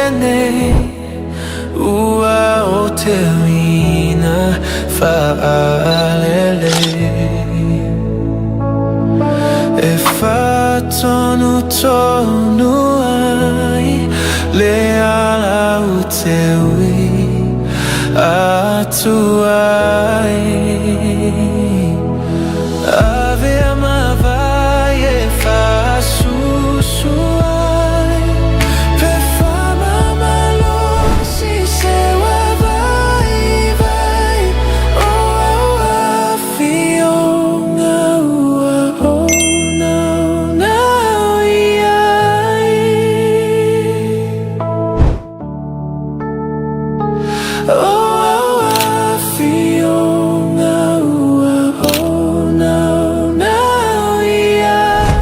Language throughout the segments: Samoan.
lenei ua o te uina whaalele E whatonu tonu ai le ala u te ui atu ai Avea mavae e whaasusu ai Pe whamamalosi se wa vaivai O au awhionga ua hounaunau i ai O au awhionga ua hounaunau i ai.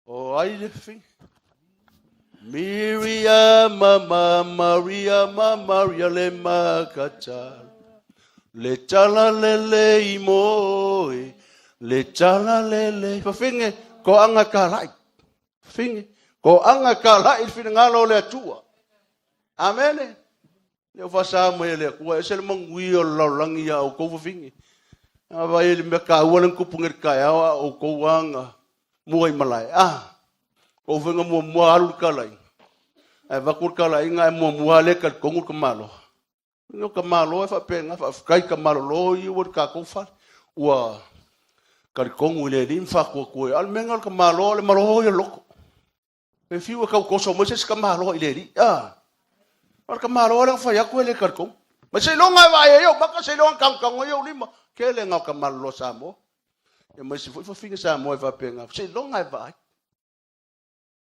O ai le fi. Miriama ma Maria ma Maria le makatala. Le tala lele i moe. Le tala lele. Fafine, ko anga ka lai. Fafine, ko anga ka lai le finagalo o le Atua. Amene. Le o faasa mai e le Atua, e ese le manuia o le lalolagi ia outou fafine. A vai le mea kaua le tupu nei le taeao a outou aga mua i malae. A, kou faiga muamua alu le talaiga. Ae avatu le talaiga ae muamua lava le talitonu le tamaloa. O tamaloa e faapena, faafetai tamalolo ia ua i le tatou fale. Ua talitonu i le Alii ma faatuatua i ai. A o le mea lena o le tamaloa, o le malo ia o le loto. E fiu e tau toso mai se isi tamaloa i le Alii, a. O le tamaloa lea na fai atu e le talitonu. Mai seiloga e vaai ai ou maka, seiloga e tanutanu ai ou lima. Tele na o tamaloloa Samoa. Ia ma isi foi fafine Samoa e faapena, seiloga e vaai.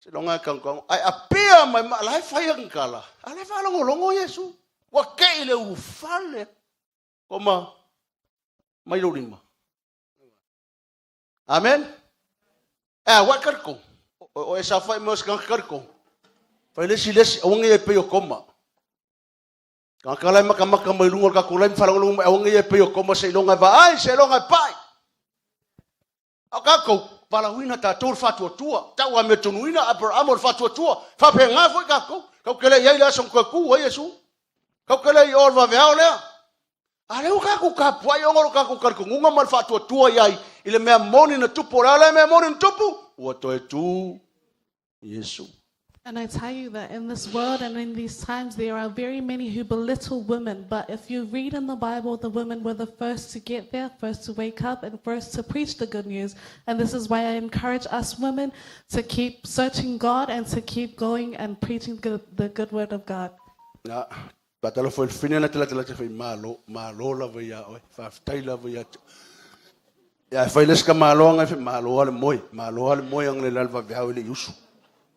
Seiloga e tanutanu. Ae apea mai ma la e fai ana tala, a la e faalogologo Iesu. Ua tei le ulufale. Koma, mai lou lima. Amen. E a ua e talitonu. O e saofai mai o se tagata talitonu. Fai le isi le isi, aua ne i e pei o Toma. Tagata la e matamata mai luga o le tatou lae ma faalogologo mai, aua ne i e pei o Toma seiloga e vaai, seiloga e pai. A o tatou, valaauina tatou le faatuatua. Tau amiotonu Aperahama o le faatuatua. Faapena foi tatou. Tatou te le i ai i le aso na toe tu ai Iesu. Tatou te le i o i le vaveao lea. A lea ua tatou tapuai ona o lo tatou talitonuga ma le faatuatua i ai i le mea moni na tupu. O le a lea mea moni na tupu? Ua toe tu Iesu. And I tell you that in this world and in these times there are very many who belittle women, but if you read in the Bible, the women were the first to get there, first to wake up, and first to preach the good news. And this is why I encourage us women to keep searching God and to keep going and preaching the good word of God. Na, faatalofa i le fine na te latalata fai malo, malo lava ia oe, faafetai lava ia te Ia e fai le isi tamaloa ngai fai malo lava le moe, malo lava le moe ang le la le vaveao e le i usu.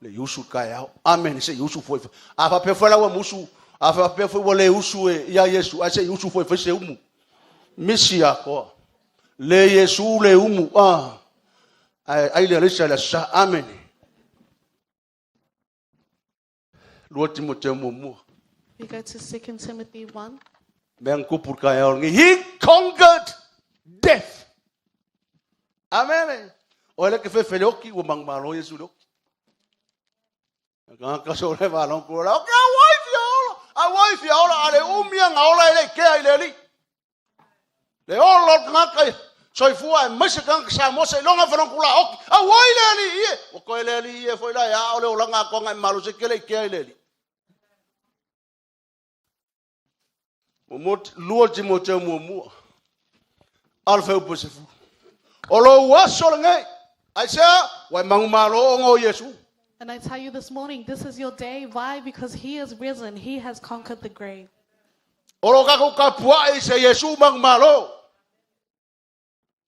Le i usu le taeao. Amen, se i usu foi. A faapea foi la ua musu, a faapea foi ua le usu e ia Iesu, ae se i usu foi e fai se umu. Misi atoa. Le Iesu le umu, ah. Ae ai le alaisa i le Aso Sa. Amen. 2 Timoteo muamua. We go to 2 Timothy 1. Mea na tupu le taeao lenei. He conquered death. Amen. O ele ke fefe le oki, ua manumalo Iesu le oki. Ka ka so le valon ko la. Oki a wai fia ola. A wai fia ola a le umi anga ola e le kea i le ali. Le ola o le tagata ia soifua aemaise tagata Samoa seiloga fanongula oki. Auai le alii e! Ua toe le alii e foi la e a o le olaga atoaga e malosi ke le ikea i le alii. Muamua, 2 Timoteo muamua. A le fuaiupu e 10. O lou aso lenei. Aisea? Ua e manumalo ona o Iesu. And I tell you this morning, this is your day. Why? Because he is risen. He has conquered the grave. O lo tatou tapua'i i se Iesu manumalo.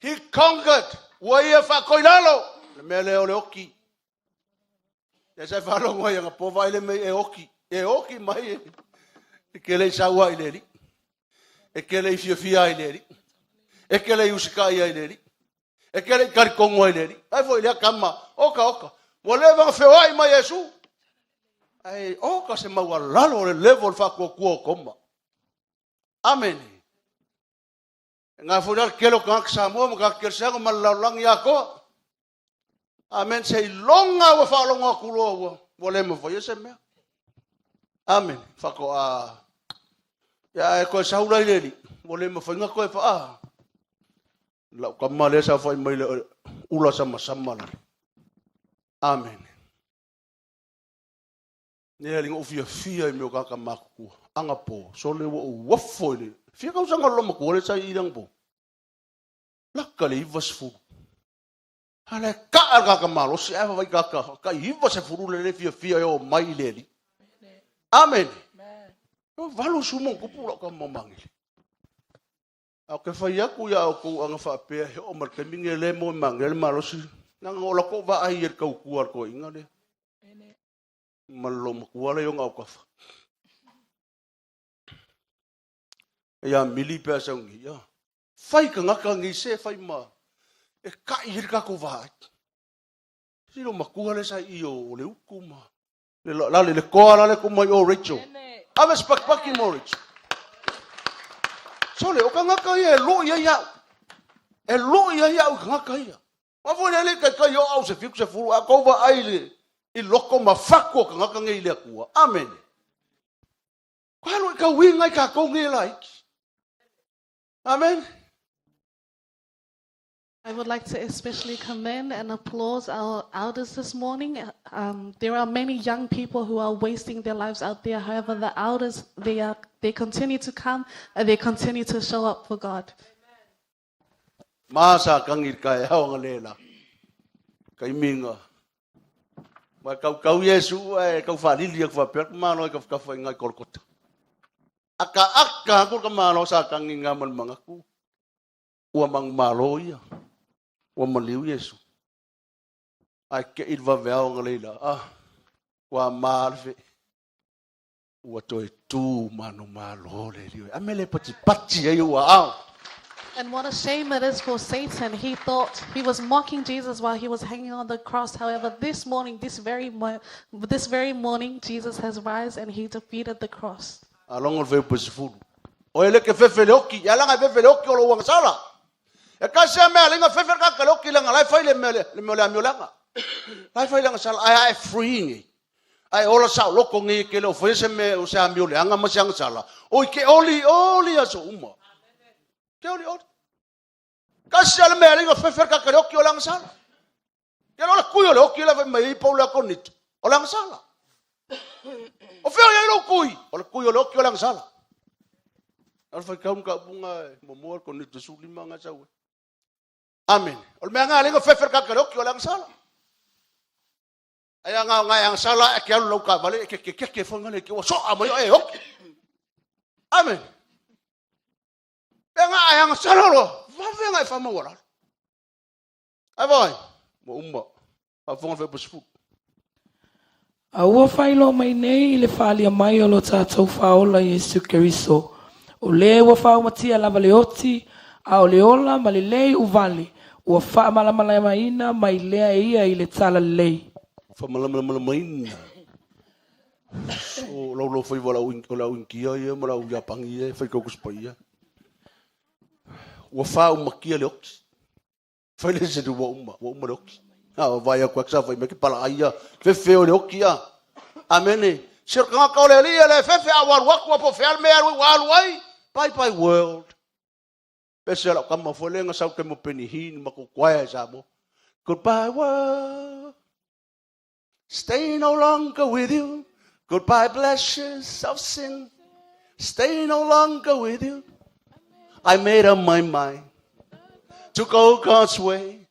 He conquered. Ua ia faakoilalo. Le mea lea o le oki. Ia sa e faalogo ai anapo vaai le mea e oki. E oki mai e ke le i saua i le alii. E ke le i fiafia ai i le alii. E ke le i usikai ai i le alii. E ke le i talitonu ai i le alii. Ai foi lea tama, oka oka. Ua leva ona feoai ma Iesu. Ae oka se maualalo o le level o le faatuatua o Toma. Amene. E ngā foi la le tele o tagata Samoa ma tagata kerisiano ma le lalolagi atoa. Amen. Seiloga ua faalogo atu loa ua ua le mafaia se mea. Amen. Faatoa ia ae toe sau la i le alii, ua le mafai ona toe faa. Lau tama lea sa fai mai le ula samasama lale. Amen. Ne ali ou fiafia i mea o tagata matutua. Anapo, sole ua ou ofo i le fia tausaga o le loomatua le sa i i le anapo. Laka le 90. A le kaa le tagata malosi ae vaavaai tagata tai 90 le le fiafia e oo mai i le alii. Amene. Ua 80+ lau tama magele. Ae ou te fai atu ia outou ana faapea he oo mai le taimi lenei le moe magele le malosi, leaga o la tou vaai i le tautua a le toeaina lea. Ma le loomatua lea i ona autafa. Ia mili pe a sau nei, ia. Fai tagata nei se fai ma e kai ai le tatou vaai. Si loomatua lea sa i o le utu ma le lale le toa lale tu mai o Rachel. Ave se patipati mo Rachel. Sole, o tagata ia e lui ai au. E lui ai au i tagata ia. Ma foi le le taitai o au se 70, a tou vaai i le i loko ma fatu o tagata nei i le Atua. Amene. Ko alu i tauiga i tatou nei e laiti. Amen. I would like to especially commend and applaud our elders this morning. There are many young people who are wasting their lives out there. However, the elders, they, are, they continue to come and they continue to show up for God. Ma sa kangi le taeao anga le la. Kaiminga. Ma kaukau Iesu ae tau faalili atu faapea le tamaloa i tafatafa i ngai Kolokota. Akaaka atu le tamaloa sa tagi i ma le manatu. Ua manumalo ia. Ua maliu Iesu. Ae kei le vaveao anga leila. Ah, ua ma le fe. Ua toe tu manumalo le alii. A mea le patipati ai ou aao. And what a shame it is for Satan. He thought he was mocking Jesus while he was hanging on the cross. However, this morning, this very, mo- this very morning, Jesus has rise and he defeated the cross. A logo le fuaiupu 10. O e le ke fefe le oki, ia laga e fefe le oki o lou agasala. E kasi a mea linga fefe le kaka le oki langa lai fai le mea le mea le amio leaga. Lai fai le agasala ai ae free ngi. Ai ola sa loko ngi ke le o fai se mea o se amio leaga ma se agasala. O i ke oli oli aso uma. Ke oli oli. Kasi a le mea linga fefe le kaka le oki o le agasala. Ke lola kui o le oki la fai mai i pau le akonito. O le agasala. O fea o iai lou kui? O le kui o le oki o le agasala. A le faitau ka upunga e muamua le konito 15 nga sau e. Amen. O le mea nga lenga fefe le kaka le oki o le agasala. Ai anga nga agasala e ke alu lau kavale e ke ke ke ke fo ngale ke ua soa mai o e oki. Amen. Pe nga ai agasala loa, vave nga e whamau lalo. Ai vai, ua uma. Faafofoga le fuaiupu 10. A ua faailoa mai nei i le faaalia mai o lo tatou Faaola Iesu Keriso, o le ua faaumatia lava le oti, a o le ola ma le le iu vale, ua faamalamalamaina mai lea e ia i le talalelei. Faamalamalamaina. O lau lau faiva o le au Initia ia ma le au Iapani ia e faitau Tusi Paia. Ua faaumatia le oti. Fai le se ua uma, ua uma le oki. A o vai aku sa fai mai ke pala ai ia, fefe o le oki a. Amene. Se o tagata o le alii e le fefe a ua alu atu a po o fea le mea e alu ai ua alu ai. Bye bye world. Pese lau tama foi lea na sau taimi o Benny Hinn ma kou choir i Samoa. Goodbye world. Stay no longer with you. Goodbye pleasures of sin. Stay no longer with you. I made up my mind to go God's way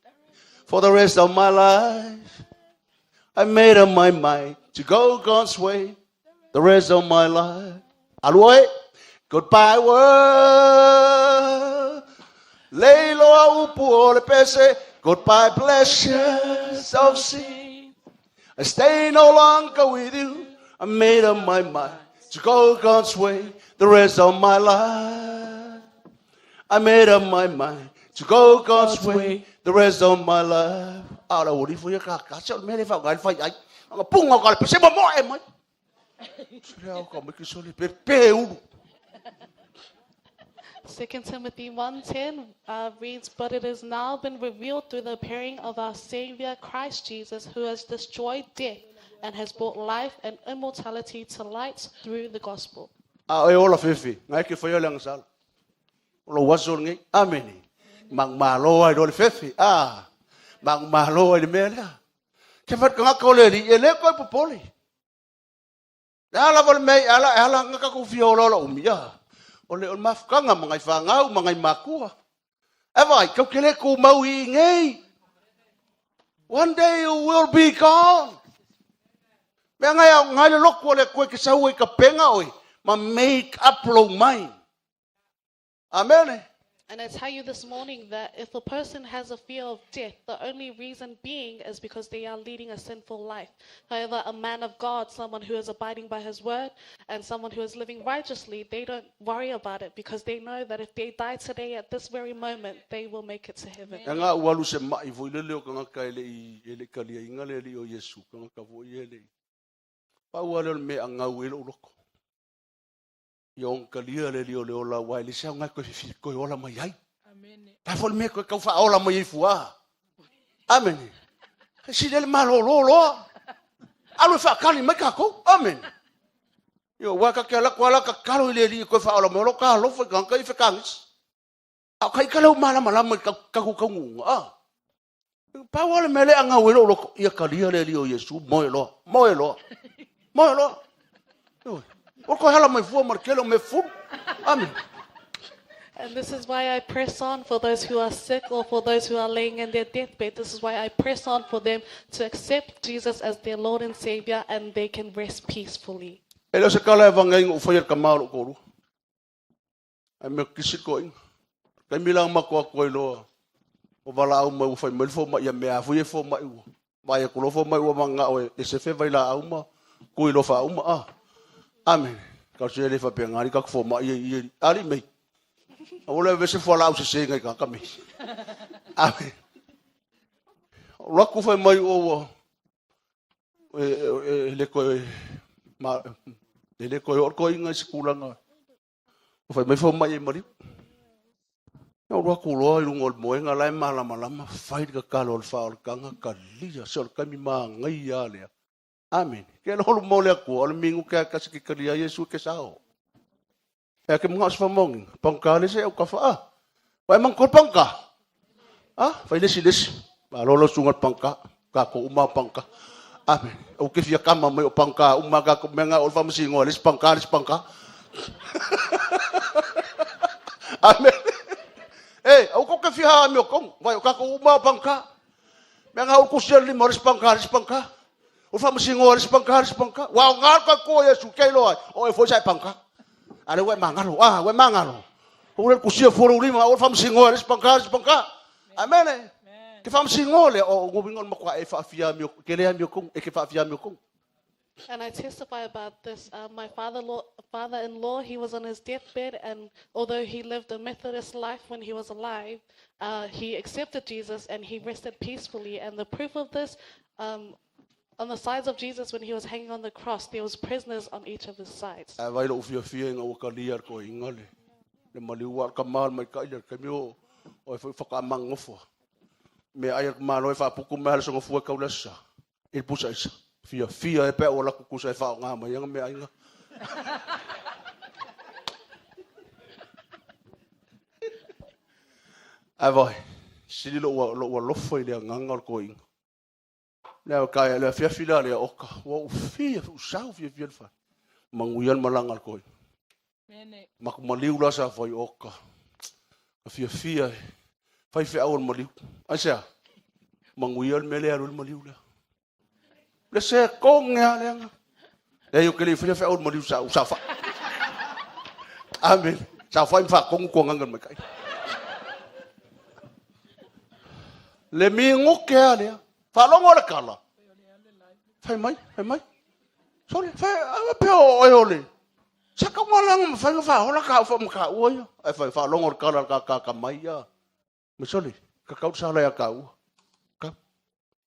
for the rest of my life. I made up my mind to go God's way the rest of my life. Alu oe. Goodbye world. Leiloa upu o le pese. Goodbye pleasures of sin. I stay no longer with you. I made up my mind to go God's way the rest of my life. I made up my mind to go God's way the rest of my life. A o le aualii foi ia ka ka se o le mea lea e faaaoga ai le fai ai. Aga puga o ka le pese momoe mai. Se lea o ka mai ke sole pepe ulu. 2 Timothy 1:10 reads, "But it has now been revealed through the appearing of our Savior Christ Jesus, who has destroyed death and has brought life and immortality to light through the gospel." A oe ola fefe, ngai ke whaia le angasala. O lo waso ngai. Amene. Mang malo ai lo le fefe. Ah. Mang malo ai le mea lea. Ke what kangaka o le li, e le koe popole. Le ala lava le mea i ala, e ala ngaka kou fia ola ola umi, ah. O le o le mafukanga ma ngai whangau, ma ngai makua. E vai, kau ke le kou mau i ngei. One day you will be gone. Mea ngai au ngai le loku o le koe ke sau i ka penga oi, ma make up lou mind. Amen. And I tell you this morning that if a person has a fear of death, the only reason being is because they are leading a sinful life. However, a man of God, someone who is abiding by his word, and someone who is living righteously, they don't worry about it because they know that if they die today at this very moment, they will make it to heaven. E ngā ualu se mai foi le leo kangaka e le i e le kalia inga le li o Yesu kangaka foi e le i. Pau ale o le mea ngau e lo loko. Ia ong kalia le li o le ola wa e le se au ngai koe fifi koe ola mai ai. Amen. Ta fo le mea koe kau wha ola mai ai fua. Amen. He si le malolo loa. Alu e whaakali mai kākou. Amen. Io wa ka ke ala ko ala ka kalo i le li koe wha ola mai olo ka alofa i kangaka i whekangis. A o kai ka leu malamalama i ka ka ku ngunga. Ah. Pau ale mele anga welo loko ia kalia le li o Yesu moe loa. Moe loa. Moe loa. Io. O ko hala mai fua mar kele o me fulu. Amen. And this is why I press on for those who are sick or for those who are laying in their deathbed. This is why I press on for them to accept Jesus as their Lord and Savior and they can rest peacefully. E le o se kala e vanga inga u whai ka maolo koru. Ai me kisi ko inga. Kai mila ma ko ko loa. O vala au mai u whai mai fo mai ia mea fu e fo mai u. Vai e kulo fo mai ua manga o e se fe vai la au ma kui lo fa uma a. Amen. Ka se le fa pe ngari ka fo mai i i ali mei. A ole vese fo la au se se ngai ka ka mei. Amen. O la ku fai mai o ua e e le ko ma e le ko o ko inga se kulanga. O fai mai fo mai e mari. O rua ku loa i lunga o le moenga lai malamalama fai le kakalo o le wha o le kanga ka lia se o le kami maa ngai a lea. Amen. Ke lo holu mo le aku o le mingu ke kasi ke kalia Yesu ke sao. E ke mga osfa mongi. Pangka le se au ka fa. Wai mang ko pangka. Ah, fai lesi lesi. Ma lolo sungal pangka. Ka ko uma pangka. Amen. O ke fia kama mai o pangka uma ka ko menga o fa masingo les pangka les pangka. Amen. Eh, au ko ke fia mi o kong. Vai o ka ko uma pangka. Menga o kusia lima les pangka les pangka. O fa masingo les pangka les pangka. Wa ngal ka ko Yesu ke lo ai. O e foi sai pangka. Ale we mangalo. Ah, we mangalo. O le kusia foro lima o fa masingo les pangka les pangka. Amen. Ke fa masingo le o ngobingo makwa e fa fia mi ke le mi kong e ke fa fia mi kong. And I testify about this. My father-in-law, he was on his deathbed, and although he lived a Methodist life when he was alive, he accepted Jesus and he rested peacefully. And the proof of this, on the sides of Jesus when he was hanging on the cross, there was prisoners on each of his sides. A vai lo fia fia inga o kalia ko inga le. Le mali wa ka mal mai ka ile ka mi o o e whaka mangofo. Me ai ka malo e wha puku me ala songo fua kaula sa. Il pusa isa. Fia fia e pe o la kukusa e wha ngā mai anga me ainga. Ai vai. Sili lo ua lo ua lofo i le nganga o ko inga. Le au kai le fia fila le oka. Ua u fia u sau fia fia le wha. Manguian malanga ko inga. Mene. Maku maliu la sa fai oka. Ka fia fia e. Fai fe au o le maliu. Ai sea. Manguia le mele alu le maliu lea. Le se kong ea le anga. Le yo ke le fia fe au le maliu sa sa fa. Amen. Sa fa mfa kongu ko nganga mai kai. Le mingo ke a lea. Fa longo le kala. Fai mai, fai mai. Sole, fai a pe o e ole. Sa ka malanga ma fai fa hola ka fa mka ua ia. Ai fai fa longo le kala ka ka ka mai ia. Me sole, ka kau sa la ya ka ua. Ka.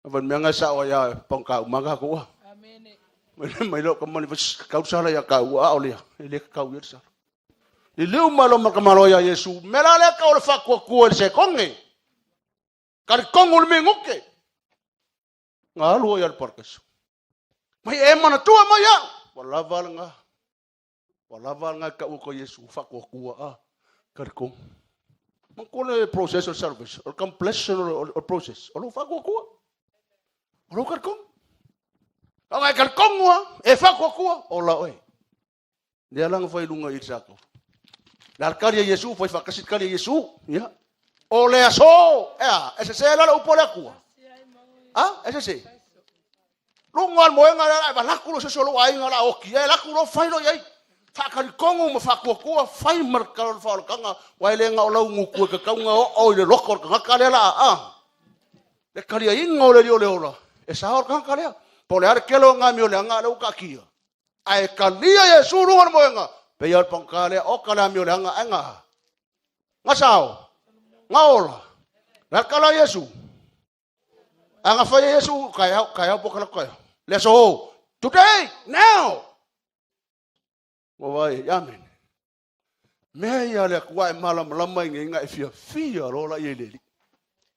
Van mea ngai sa o ya pong ka uma ka ko ua. Amen. Mai mai lo ka mani ka kau sa la ya ka ua o le. E le ka kau ia sa. Liliu mai loa ma le tamaloa ia Iesu, mea la lea tau o le faatuatua i le sekone. Talitonu i le minute. Na alu ai le parakaiso. Mai e manatua mai au. Ua lava lena. Ua lava lena e tau atu ai Iesu faatuatua a. Talitonu. Manatua le process o le salvation, o le completion o le process, o lou faatuatua. O lou talitonu. Aua e talitonu lava, e faatuatua, ola oe. Lea la na fai i luga i le sato. Le a le tali a Iesu, fai faatasi le tali a Iesu. Ia. O le aso, e a, e sese la le upu a le Atua. A, e sese. Luga o le moega lea, e valaku lo se o lou aiga la oti, e laku lo fai lo i ai. Faatalitonu ma faatuatua, fai ma le tatalo o le faaolataga, aua e le na o lau gutu e tatau ona oo i le loto o le tagata lea la a. Le taliaina o le Alii o le ola, e sao le tagata lea. Po o le a le tele o amio leaga a lea ua taatia. Ae talia Iesu i luga o le moega, pei lava o le pagota lea, oka le amio leaga ae na, na sao, na ola. Le a le tala a Iesu? A na fai e Iesu, taeao, taeao po o talaatu taeao. Le aso, today, now! Ua vaai, amene. Mea ia a le Atua e malamalama i nei e fiafia loa la i le Alii.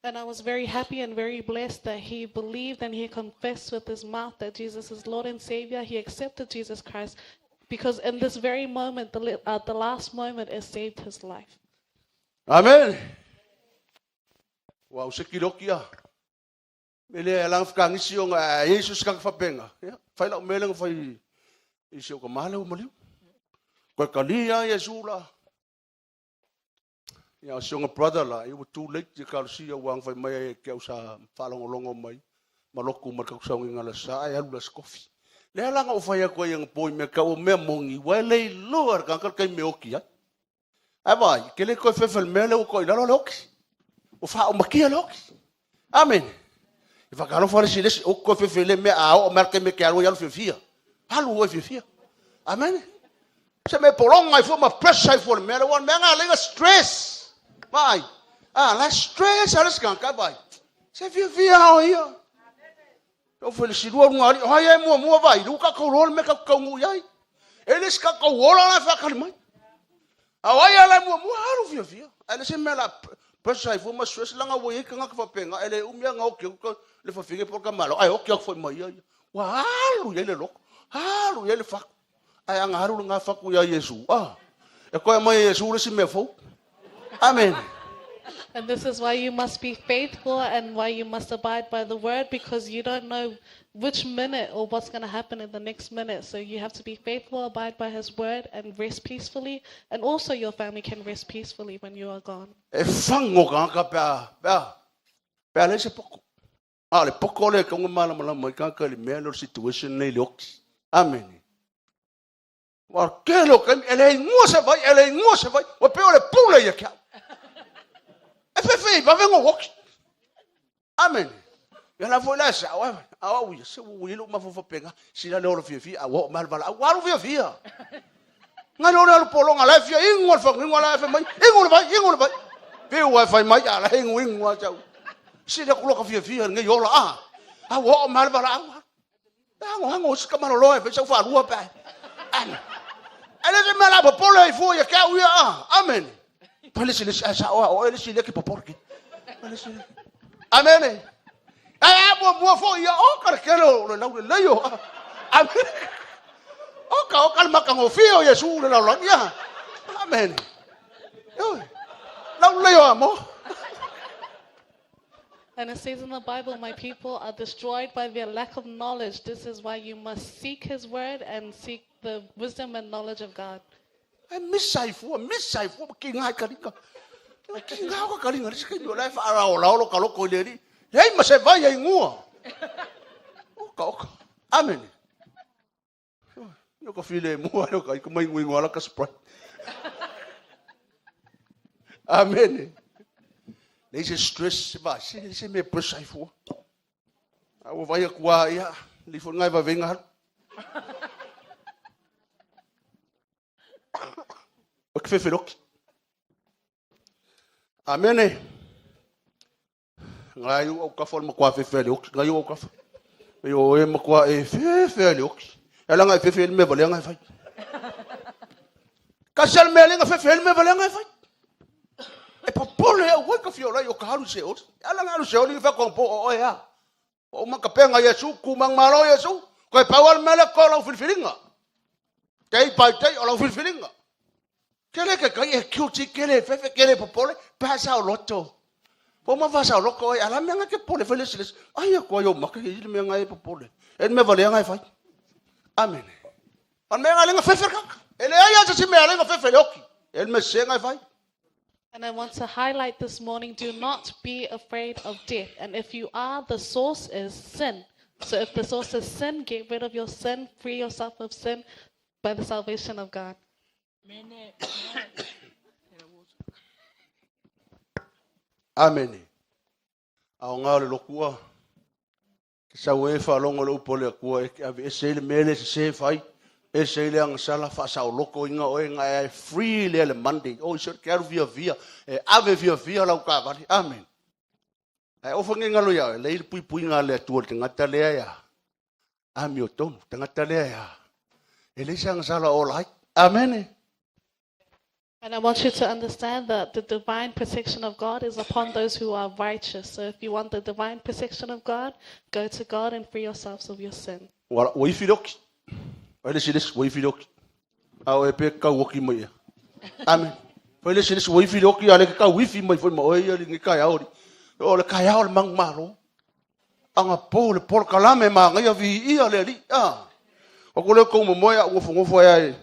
And I was very happy and very blessed that he believed and he confessed with his mouth that Jesus is Lord and Savior. He accepted Jesus Christ because in this very moment, the last moment, it saved his life. Amen. Ua au se kiloki a. Me lea e langa whakangisi o ngā Iesu se kaka whapenga. Ia, whai lau mea lenga whai i se o ka māle o maliu. Koe kalia Iesu la. Ia, o si ona brother la, ia ua too late ia kalosia ua fai mai ai ke au sa faalogologo mai ma lotu ma le tausaugiga le sa ae alu la se kofi. Lea la na ou fai atu ai anapo i mea tau o mea moni, ua e le iloa e le tagata le taimi e oti ai. Ae vaai, ke le toe fefe i le mea lea ua toa i lalo le oti. Ua faaomatia le oti. Amene. E whakalofa le si lesi, o koe fefe le mea a oo mai le taimi e te alu ai alu fiafia. Alu oe fiafia. Amene. Se me polonga ai fua ma pressure ai fua le mea lea, ua mea nga lenga stress. Vaai. Ah, la stress a le sikanga, vaai. Se fiafia o ia. O fai le silua lunga ali, o hai e mua mua vai, lu ka kau loa le mea ka kau ngu iai. E le sika kau ola la whakali mai. A o ai ala mua mua alu fiafia. Ae le se mea la pressure ai fua ma stress langa ua iai kangaka faapena e le umi lava ona oki atu le fafine po o le tamaloa ae oki atu foi ma ia ia. Ua alu i ai le loto, alu i ai le fatu. Ae ana alu lena fatu iā Iesu, a, e toe aumai e Iesu le isi mea fou. Amene. And this is why you must be faithful and why you must abide by the word because you don't know which minute or what's going to happen in the next minute. So you have to be faithful, abide by his word, and rest peacefully. And also your family can rest peacefully when you are gone. E fago tagata pe a, pe a, pe a leai se poto. A o le poto lea e tatau ona malamalama ai tagata i le mea lea o le situation lea i le oti. Amene. Ua o le tele o taimi, e le igua se vai, e le igua se vai, ua pei o le pule ia te au. E fefe i vave ona ou oti. Amene. Ia la foi la e sao, a o au ia, se ua i ai lou mafaufau faapena, sila le ola fiafia, a ua oo mai le valaau, ua alu fiafia. Ngai loa le alu pologa, la e fia inu le faguinu, la e fai mai, inu le vai, inu le vai. Piu e fai mai, a la e inu inu a tau. Sili atu loa ka fiafia lenei ola, a, a ua oo mai le valaau. E agoago se tamaloloa e fai sau faalua pe a. Amen. E le se mea la popole ai fua ia ke au ia, a. Amen. Fai le isi le isi, ae sao a, o oe le isi lea ke popole ke. Fai le isi lea. Amene. Ae a muamua foi ia, oka le tele o le laulelei o. Amene. Oka, oka le matagofie o Iesu le lalolagi ia. Amene. Ioe. Laulelei o Amo. And it says in the Bible, my people are destroyed by their lack of knowledge. This is why you must seek his word and seek the wisdom and knowledge of God. Ae misa ai fua, misa ai fua ma kiga ai ka ringa. Kiga o ka ringa, le se kaimi o la e faalaolao lo ka loko i le alii. Leai ma se vai ai gua. Oka, oka. Amene. Io ka file mua, io ka i ka mai nguingo ala ka Sprite. Amene. Leai se stress, va, se se me pressure ai fua. A ua vai atu a ia, le ifo ngai vavenga halu. O ke fefeloki. Amene. Ngai u au kafa o le matua fefe le oki. Ngai u au kafa. E o e matua e fefe le oki. E langa e fefe le mea valea ngai fai. Tasi a le mea le gafefe ai le mea valea e fai. E popole au ai ka fia ola i o ka alu i Seoli. E ala na alu Seoli i whakonga po o oe a. O uma ka penga Iesu, kumang malo Iesu. Koe pau al mele ko lau filifiliga. Day by day o lau filifiliga. Ke le ke kai e guilty, ke le fefe, ke le popole, pa sa o loto. Po ma fa sa o loko ai, ala mea nga ke pole fai le sile. Ai a koa yo maka i le mea nga e popole. E le mea valea nga e fai. Amen. O le mea nga lenga fefe kaka. E le ai asa si mea lenga fefe le oki. E le mea se nga e fai. And I want to highlight this morning, do not be afraid of death. And if you are, the source is sin. So if the source is sin, get rid of your sin, free yourself of sin by the salvation of God. Amene. A o ngā o le lokua, ke sau e whaalongo le upo le akua, e ke ave ese i le mele se se fai, ese i le angasala whaasaoloko inga oe nga e free le le Monday. O i se ke aru via via, e ave via via lau kavali. Amen. Ae ofa nge ngalo ia oe, lei le puipuiga a le Atua i le tagata lea ia amiotonu, tagata lea ia e leai se agasala o ola ai. Amene. And I want you to understand that the divine protection of God is upon those who are righteous. So if you want the divine protection of God, go to God and free yourselves of your sin. Ua, ua ifi le oki. Fai le isi le isi, ua ifi le oki. A o e pe kau oki mai ia. Amen. Fai le isi le isi, ua ifi le oki, a le ke kau ifi mai foi ma oe ia le kaeao li. O le kaeao le mangu malo. Aga po le polokalame magaia viia le Alii. Ah. O ko le kou momoe a ua fofo ai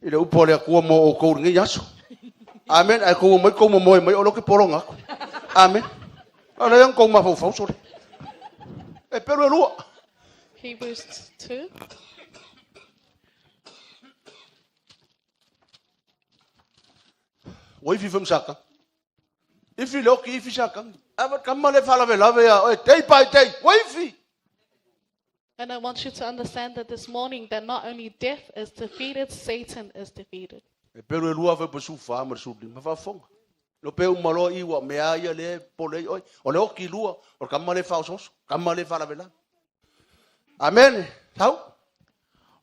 i le upu a le Atua mo outou i lenei aso. Amen. Ae kou mai kou momoe mai o lo ke pologa aku. Amen. A le kou mafaufau sole. E pelu e lua. Hebrews 2. Ua ifi foi ma saka. Ifi le oki ifi saka. Ava kama le faalavelave ia oe day by day. Ua ifi. And I want you to understand that this morning that not only death is defeated, Satan is defeated. E pelu e lua foi pa su fa ma su lima faafofoga. Lo pe uma loa i ua mea ia le pole i oe. O le oki lua, o le kama le faaosooso, kama le faalavelave. Amen. Sau.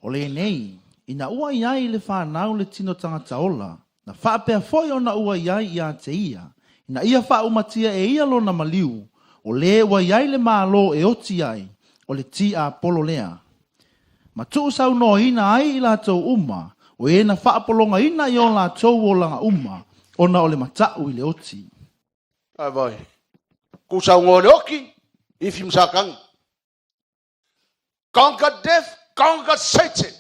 O lenei, ina ua i ai i le fanau le tino tagata ola, na faapea foi ona ua i ai ia te ia, ina ia faaumatia e ia lona maliu, o lē ua i ai le Malo e oti ai, o le tiapolo lea. Ma tuusaunoaina ai i latou uma, o e na faapologaina i o latou olaga uma, ona o le mataʻu i le oti. Ai vai. Ku saugoa le oki, ifi masakagi. Conquer death, conquer Satan.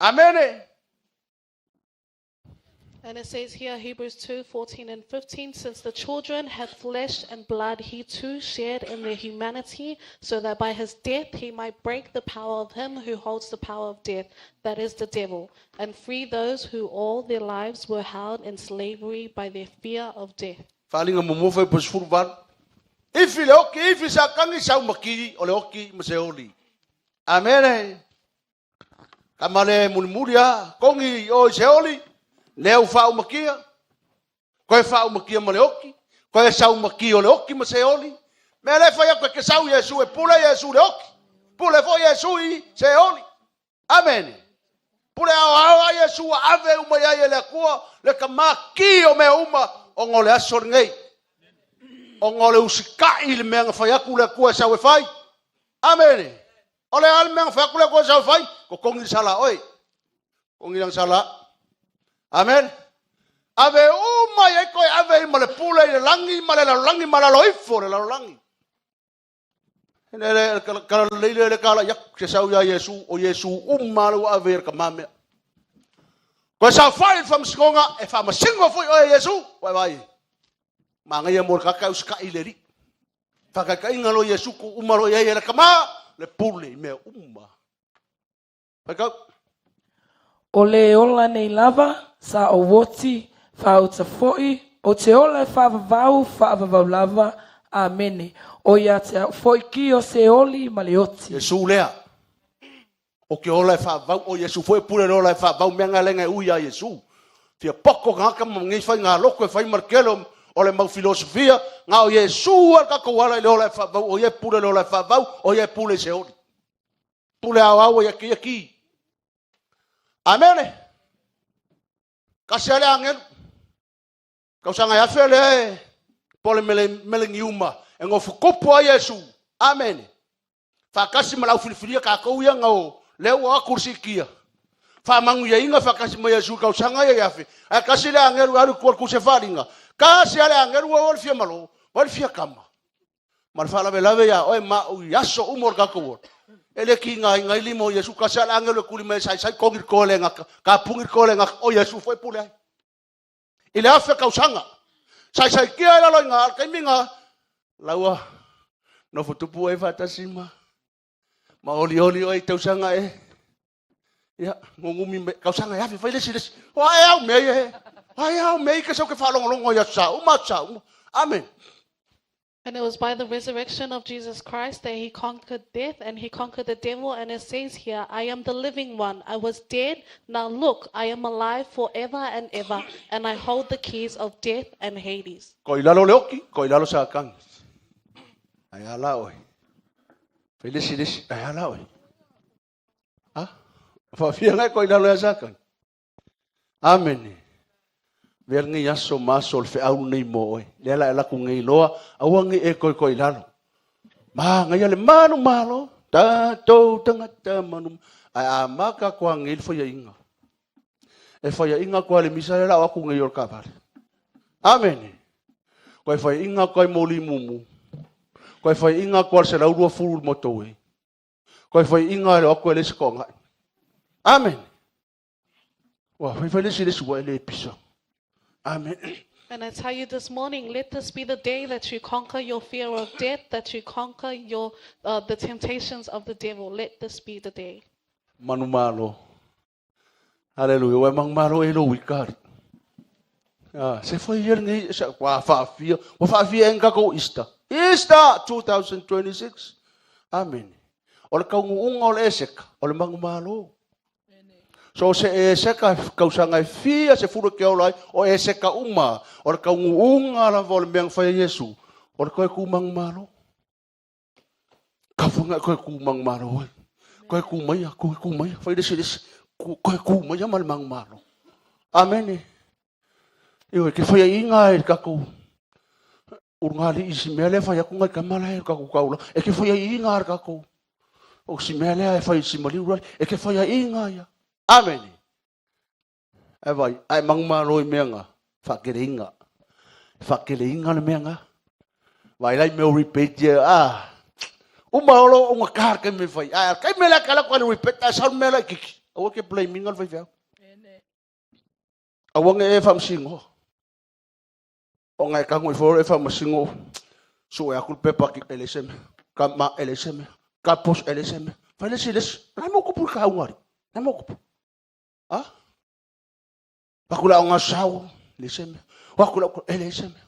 Amen. And it says here, Hebrews 2 14 and 15, since the children have flesh and blood, he too shared in their humanity, so that by his death he might break the power of him who holds the power of death, that is the devil, and free those who all their lives were held in slavery by their fear of death. Faaaliga muamua fai po 18. Ifi le oki, ifi sakagi sau maki o le oki ma seoli. Amene. Kama le mulimuli a, kongi o i seoli, lea u faaumakia, koe faaumakia ma le oki, koe sau maki o le oki ma seoli. Mea le fai aku e ke sau Iesu e pule Iesu le oki. Pule foi Iesu i seoli. Amene. Pule ao ao a Iesu a ave uma ia i le akua, le ka maki o mea uma o ngā le aso lenei. O ngā le usikai le mea nga fai aku le akua e sau e fai. Amene. O le a le mea nga fai aku le akua e sau e fai, ko kongi le sala oe. Kongi lang sala. Amen. Ave uma i ai koe ave i ma le pule i le langi ma le lalolagi ma lalo ifo le lalolagi. Le le kala le le kala yak se sau ia Iesu o Iesu uma le ua ave i le kamamea. Koe sa fai le whamasikonga e whamasingo foi oe Iesu. Wai vai. Mangaia mo le kaka usikai le ri. Whakakainga lo Iesu ku uma lo ia le kama le pule i mea uma. Whakau. O le ola nei lava, sa o oti, faauta foi, o te ola e faavavau, faavavau lava. Amene. O ia te au foi ki o se oli ma le oti. Iesu lea. O ke ola e whaavau, o Iesu foi pule le ola e whaavau, mea ngā lenga e ui a Iesu. Fia poko ngā kama ngei whai ngā loko e whai markelo o le mau filosofia, ngā o Iesu al kako ala i le ola e whaavau, o ie pule le ola e whaavau, o ie pule i se oli. Pule au au ia ki ki. Amene. Kasi a le agelu. Tausaga e afe lea e po le meleniuma e gofotupu ai Iesu. Amene. Faatasi ma le aufilifilia tatou ia na o lea ua o atu le siitia. Faamanuiaina faatasi ma Iesu i tausaga ia e afe. Ae tasi le agelu e alu i tua i le kuruse faaaliga. Tasi lava le agelu ua o le fia malo, vai le fia tama. Ma le faalavelave ia oe ma au i aso uma o le tatou ola. E le tigaina ai lima o Iesu. Tasi lava le agelu e tuli mai e saisai togi le toa le gata, tapuni le toa le gata, o Iesu foi e pule ai. I le afe tausaga. Saisaitia ai lalo i ina, a o le taimi lena, la ua nofo tupu oe faatasi ma ma olioli oe i tausaga e ia nunumi mai tausaga e afe fai le isi le isi. O ae au mea ia e ai au mea i ke sau ke faalogologo i aso sa uma aso sa uma. Amen. And it was by the resurrection of Jesus Christ that he conquered death and he conquered the devil. And it says here, I am the living one. I was dead. Now look, I am alive forever and ever, and I hold the keys of death and Hades. Ko i lalo le oki, ko i lalo Satani. Ai a la oe. Fai le isi le isi, ai a la oe. Ha? Faafia ngai ko i lalo ia Satani. Amene. Avea lenei aso ma aso o le feau lenei mo oe. Lea la e laku nei loa, aua nei e koikoi lalo. Manaia le manumalo, tatou tagata manu. Ae amata atu lava nei le faiaina. E faiaina atu lava i le misa lea la o atu nei o le taavale. Amene. Koe faiaina atu ai moli mumu. Koe faiaina atu lava i le 120 i le motorway. Koe faiaina e o atu e leai se toagai. Amene. Ua fai fai le isi le isi ua e le pisa. Amen. And I tell you this morning, let this be the day that you conquer your fear of death, that you conquer your, uh, the temptations of the devil. Let this be the day. Manumalo. Hallelujah. Ua e manumalo e lo wikari. Ah, se foi ia lenei sa ua faafia, ua faafia e ni tatou Easter. Easter 2026. Amen. O le kaunuuga o le Eseka, o le manumalo. So se eseka tausaga e fia sefulu e ke ola ai, o eseka uma, o le kaunuuga lava o le mea na fai e Iesu, o le toe tu manumalo. Kafa toe tu manumalo ai. Toe tu maia, toe tu maia, fai le isi le isi, toe tu maia ma le manumalo. Amene. Ioe, ke faiaʻiga ai le tatou ulugalii i si mea lea e fai atu nai tama la e tatou taulaga. E ke faiaʻiga a le tatou o si mea lea e fai i si maliu lale. E ke faiaʻiga ia. Amene. Ae vai, ae manumalo i mea nga, faakeleiga. Faakeleiga le mea nga. Vai lai mea o rebate ia, ah, uma o lo ugata le taimi e fai. Ae a le taimi lea ke alu atu ai le rebate, ae sau le mea laitiiti. Aua e te blame ina le faifeau. Aua ne e faamasinoa. Ona e tago ifo e faamasino sue atu le pepa ki e leai se mea. Ka ma e leai se mea. Ka pos e leai se mea. Fai le isi le isi. La mo kupu i ka ungari. La mo kupu. Ha? Paku la onga sau leai se mea. Waku la e leai se mea.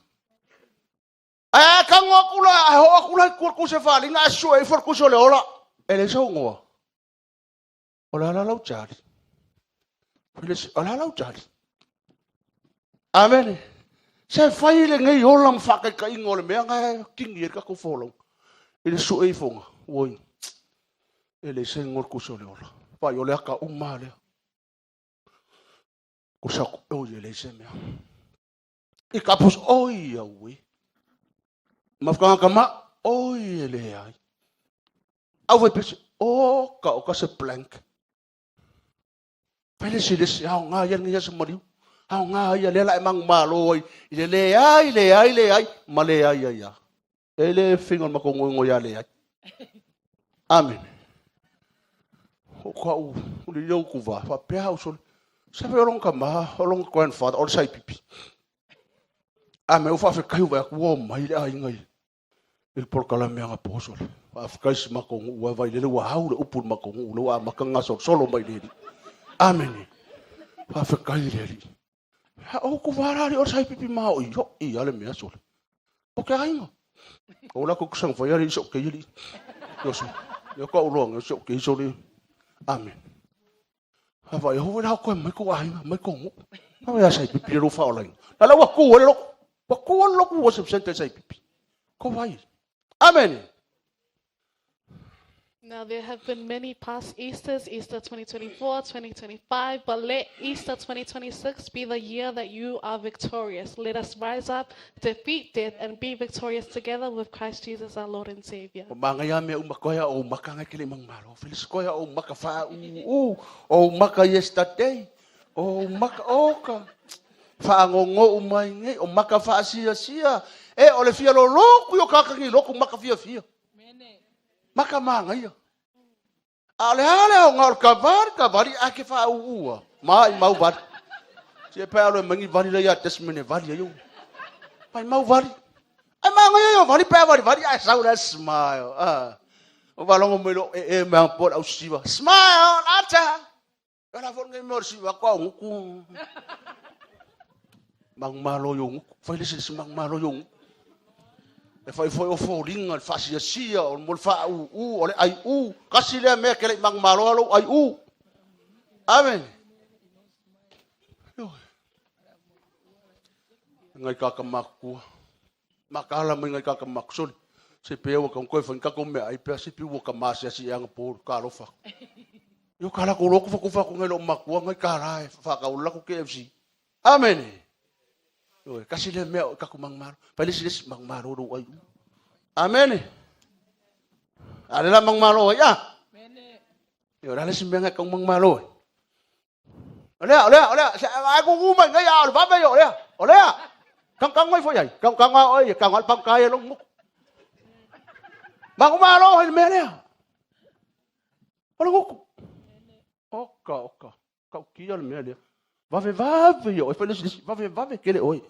Ae tago aku la, ae oo aku la i tua le kusi e faaaliga ae sue ifo le kusi o le ola. E leai se ugoa. O le a la lau tali? O le a lau tali? Amene. Se fai lenei ola ma faataitaiga o le mea na e kini ai le tatou folauga. I le sue ifoga, oi, e leai se igoa le kusi o le ola. Vaai, o le ata uma lea. Kusi aku, oi, e leai se mea. I ka pusa, oi, aue. Mafukanga kama, oi, e leai. Au fai pese, o, ka o ka se blank. Fai le isi le isi, aoga ia lenei aso maliu. Aoga ia lea la e manumalo ai i le leai, leai, leai, ma leai ai lava. E le finga o le matou ngoigoia a leai. Amene. O ka'u le ia utuva faapea au sole. Se fai o lona tama, o lona grandfather, o le saipipi. Amene, ua faafetai ua vaai atu ua omai le aiga i le polokalame anapo sole. Faafetai si matou nuu ae vailele ua au le upu i le matou nuu lea ua amata ona gasolosolo mai le Alii. Amene. Faafetai i le Alii. O utuva la alii o le saipipi maoioi a le mea sole. O ke aiga. O la ko kusang fai ali so ke ali. Yo so. Yo ka ulo ngai so ke so le. Amen. Ha vai ho la ko mai ko aiga mai ko ngu. Ha vai sai pipi lo fa ola. La la wa ku lo. Wa ku lo ku wa se sente sai pipi. Ko vai. Amen. Now, there have been many past Easters, Easter 2024, 2025, but let Easter 2026 be the year that you are victorious. Let us rise up, defeat death, and be victorious together with Christ Jesus, our Lord and Savior. O magaia mea uma koe a o maka ngai kele mang malo. Felis koe a o maka wha u u. O maka yesterday. O maka oka. Wha ngongo mai ngai. O maka wha sia sia. E o le fia lo loku yo kakangi loku maka fia fia. Maka magaia. A le hale o ngā o ka vari a ke wha u ua. Ma i mau vari. Se pe alo e mangi vari la ia desmene vari ayo. Mai mau vari. Ai magaia yo vari pe vari vari ai sau la smile. Ah. O valongo mai lo e e mea po au siva. Smile ata. Ala fo ngai mo siva kwa nguku. Mang malo yo nguku. Fai le se mang malo yo nguku. E fai foi o fōlinga, le faasiasia, o le mo le faaūū, o le aiū. Kasi lea mea ke le i manumalo lou aiū. Amen. Ioe. Ngai kaka makua. Makala mai ngai kaka makusoli. Se pe ua ka koe whangi kako mea ai pea se pi ua ka masia si anga pōru ka alofa. Yo ka lako loko fa kufa ku ngai lo makua ngai ka la e whaka ula ku KFC. Amen. Ioe, kasi lea mea o kaku mangmalo. Pai lesi lesi mangmalo ro ai. Amen. Ale la mangmalo ai ah. Yo la lesi mea ngai kau mangmalo ai. Olea, olea, olea. Se ai ku ku mai ngai a o le vape yo olea. Olea. Kang kang mai foi ai. Kang kang a oi, kang al pang kai lo nguk. Mangmalo ai le mea lea. O le nguku. Oka, oka. Kau kia le mea lea. Vave vave yo. E fai lesi lesi. Vave vave kele oi.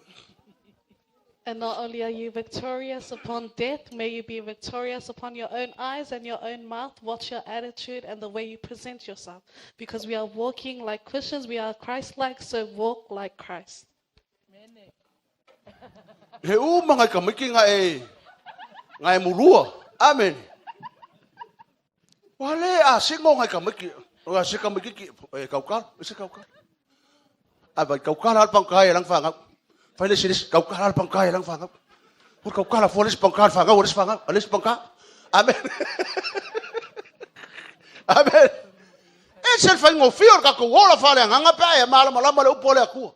And not only are you victorious upon death, may you be victorious upon your own eyes and your own mouth. Watch your attitude and the way you present yourself. Because we are walking like Christians, we are Christ like, so walk like Christ. He uma ngai ka miki ngai e ngai mulua. Amen. Wale a singo ngai ka miki. O a se ka miki ki e kaukala, e se kaukala. A vai kaukala al pangkai lang whangau. Fai le siris kaukala al pangkai lang whangau. O kaukala fo le pangkai whangau, o le whangau, o le pangkai. Amen. Amen. E se whai ngō whio ka ko wola whale nganga pē e malama lama le upo le akua.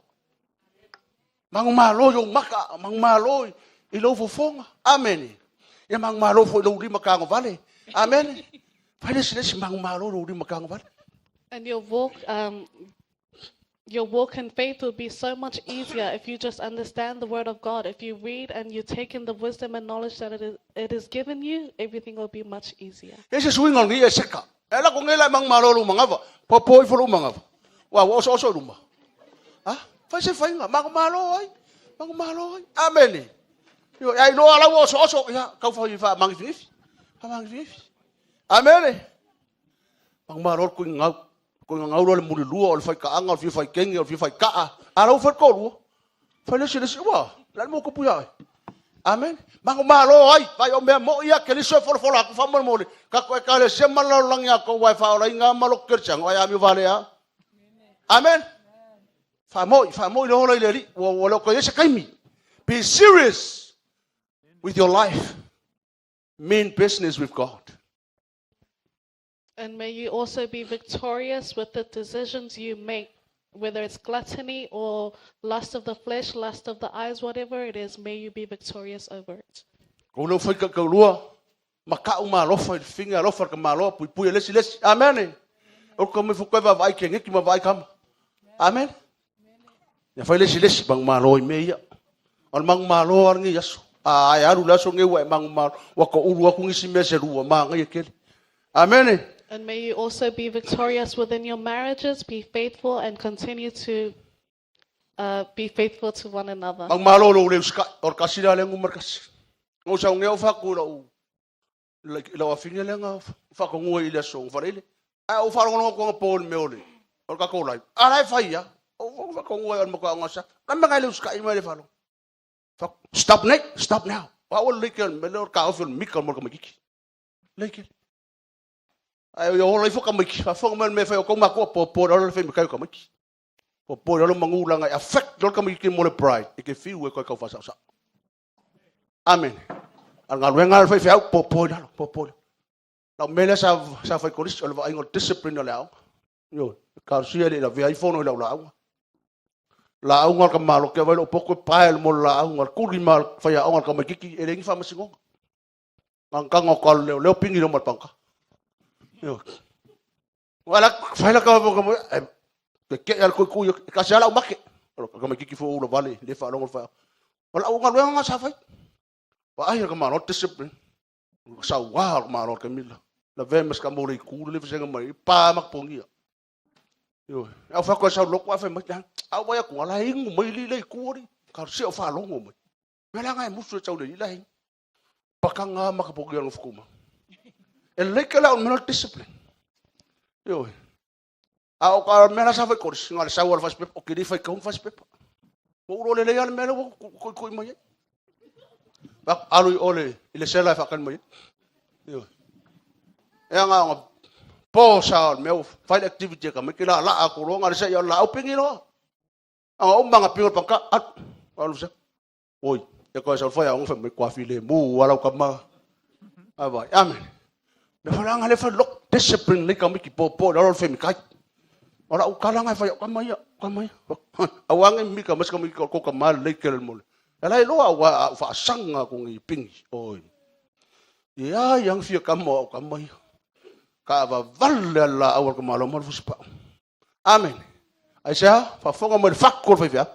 Mangu malo yo maka, mangu malo i lou fofoga. Amen. Ia mangu malo foi lou lima kago vale. Amen. Fai le lesi mangu malo lou lima kago vale. And your walk in faith will be so much easier if you just understand the word of God. If you read and you take in the wisdom and knowledge that it is given you, everything will be much easier. E se suiga o lenei e seka. E la ko ngela mangu malo lou magafa. Po po i fo lou magafa. Wa wa oso oso luma. Ah, fai se faiga mangu malo ai. Mangu malo ai. Amen. Yo ai lo ala oso oso ya kau fai fa mangi fifi. Fa mangi fifi. Amen. Mangu malo ko ngau. Ko ngau lo le muli lua o le fai kaanga o le fia fai kenge o le fia fai kaa. Ala u fai ko lua. Fai le sile wa. La mo ko puya ai. Amen. Mangu malo ai, vai o mea mo ia ke liso folo folo aku fa mo mo ka ko e ka le se malo langi ako wai fa ora inga malo kerchang ai ami vale a. Amen. Fa mo fa mo le holo ile ri wo wo lo ko ye se kaimi. Be serious with your life. Mean business with God. And may you also be victorious with the decisions you make, whether it's gluttony or lust of the flesh, lust of the eyes, whatever it is, may you be victorious over it. Ko lo fai ka ka lua ma ka u ma lofa i finga lofa ka malo pui pui lesi lesi. Amen. O ko me fu ko va vai ke ngeki ma vai kama. Amen. Ya fai lesi lesi bang malo i me ia. O le mangu malo ar ngi yaso. A ai aru la so nge wa mangu malo. Wa ko uru aku ngisi me se rua ma ngai kele. Amen. And may you also be victorious within your marriages, be faithful, and continue to be faithful to one another. Mangu malo lo le uska o kasi la le ngu markasi. Ngo sa nge o fa ku lo la wa finga le nga fa ko ngui le so fa le. A o fa lo ko ko me ole. O ka ko lai. Ala e fai ya. O fa ko ngui o mo ko ngosa. La me ngai le uska i me le fa lo. Fa stop nei, stop now. Wa o le ke me le ka o fil mika mo ko mikiki. Le ke. Ai o le fo ka miki. Fa fo me me fa o ko ma ko po po lo le fe me ka ka miki. Po po lo mangu la ngai affect lo ka miki mo le pride. E ke fiu e ko ka fa sa sa. Amen. Al ngaluenga le fai fe au po po la po po. Lau mea lea sa, sa fai kolisi, o le vaaiga o le discipline o le aoga. Ioe, talosia e le i lavea ai fono i lau lauga. Lauga a le tamaloa ke vai lou poto e pae le mo le lauga, le tuli ma le faiaoga le tamaititi e leai ni faamasinoga. Tagataga o talo leo leo pini leo ma le pagota. Ioe. Ua la fai la ka mo e te te al kui e kasi ala umake. O le tamaititi fo ula vale le faalogo le faiaoga. O lau galuega na sa fai. Vaai le tamaloa discipline. Saua o le malo taimi la. Lavea ma se mo le itu le vasega mai pa ma pogia. Ioe. Au fa ko sau loko a fai mai ta. Au vai aku ala ingu mai li le itu ori. Ka se o fa longo mai. Me la ngai musu e tau le la hin. Pakanga ma ka pogia no fukuma. E le ke la o mena discipline. Ioe. A o ka mea la sa fai kori, nga le sau al fas pepa, o ke li fai kaung fas pepa. Ua ulo le le al mea le ua koi koi mai ai. Ba alu i ole i le sela e whakani mai. Ioe. E anga anga po sa o le mea ua fai le activity e ka mai ke la la a kolo nga le sa i la au pingi loa. Anga o manga pingi pangka at alu sa. Oi, e koe sa fai anga fai mai kwa file mu ala ka ma. Ai vai. Amen. Me whalanga le whai lok discipline le ka miki po po la ro femi kai. Ora u kalanga fai ka mai ka mai. Awange mi ka mas ka mi ko ka ma le ke le mole. Ala i loa ua whaasanga ko ngi pingi. Oi. Ia yang fia ka mo ka mai. Ka va valle la awal ka malo mal fuspa. Amen. Ai sea, whafonga mai le whako le whai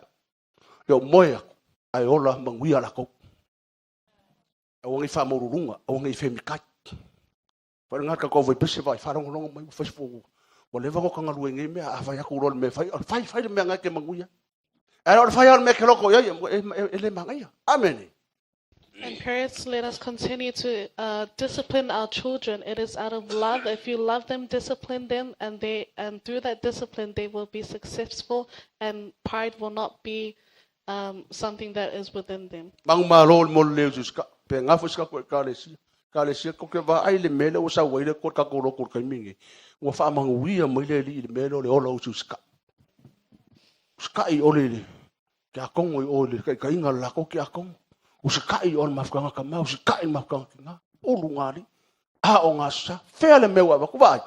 Leo moe aku, ai ola manguia la kou. Aua ngi whamorurunga, aua ngi whemikai. Whai ngā ka kau vai pese vai, wharongorongo mai, whai fo, wa leva ngo kanga lue ngi mea, a whai aku role me whai, whai whai le mea ngai ke manguia. E ora whai al me ke loko ia, e le mangaia. Amen. And parents, let us continue to discipline our children. It is out of love. If you love them, discipline them, and they and through that discipline, they will be successful, and pride will not be something that is within them. Mangu malo le mo le leu ska. Pe ngafo ska ko ka le sia. Ka le sia ko ke va ai le mele o sa wai le ko ka ko ro ko kai mingi. Ua whaamanguia mai le li le mele o le ola o su ska. Ska i ole le. Ke a kongo i ole kai kai inga la ko ke a kongo. O se kai o le mafukanga ka mau, o se kai mafukanga ki ngā. Ulu ngā li. A o ngā sa. Fea le mea ua waku vai.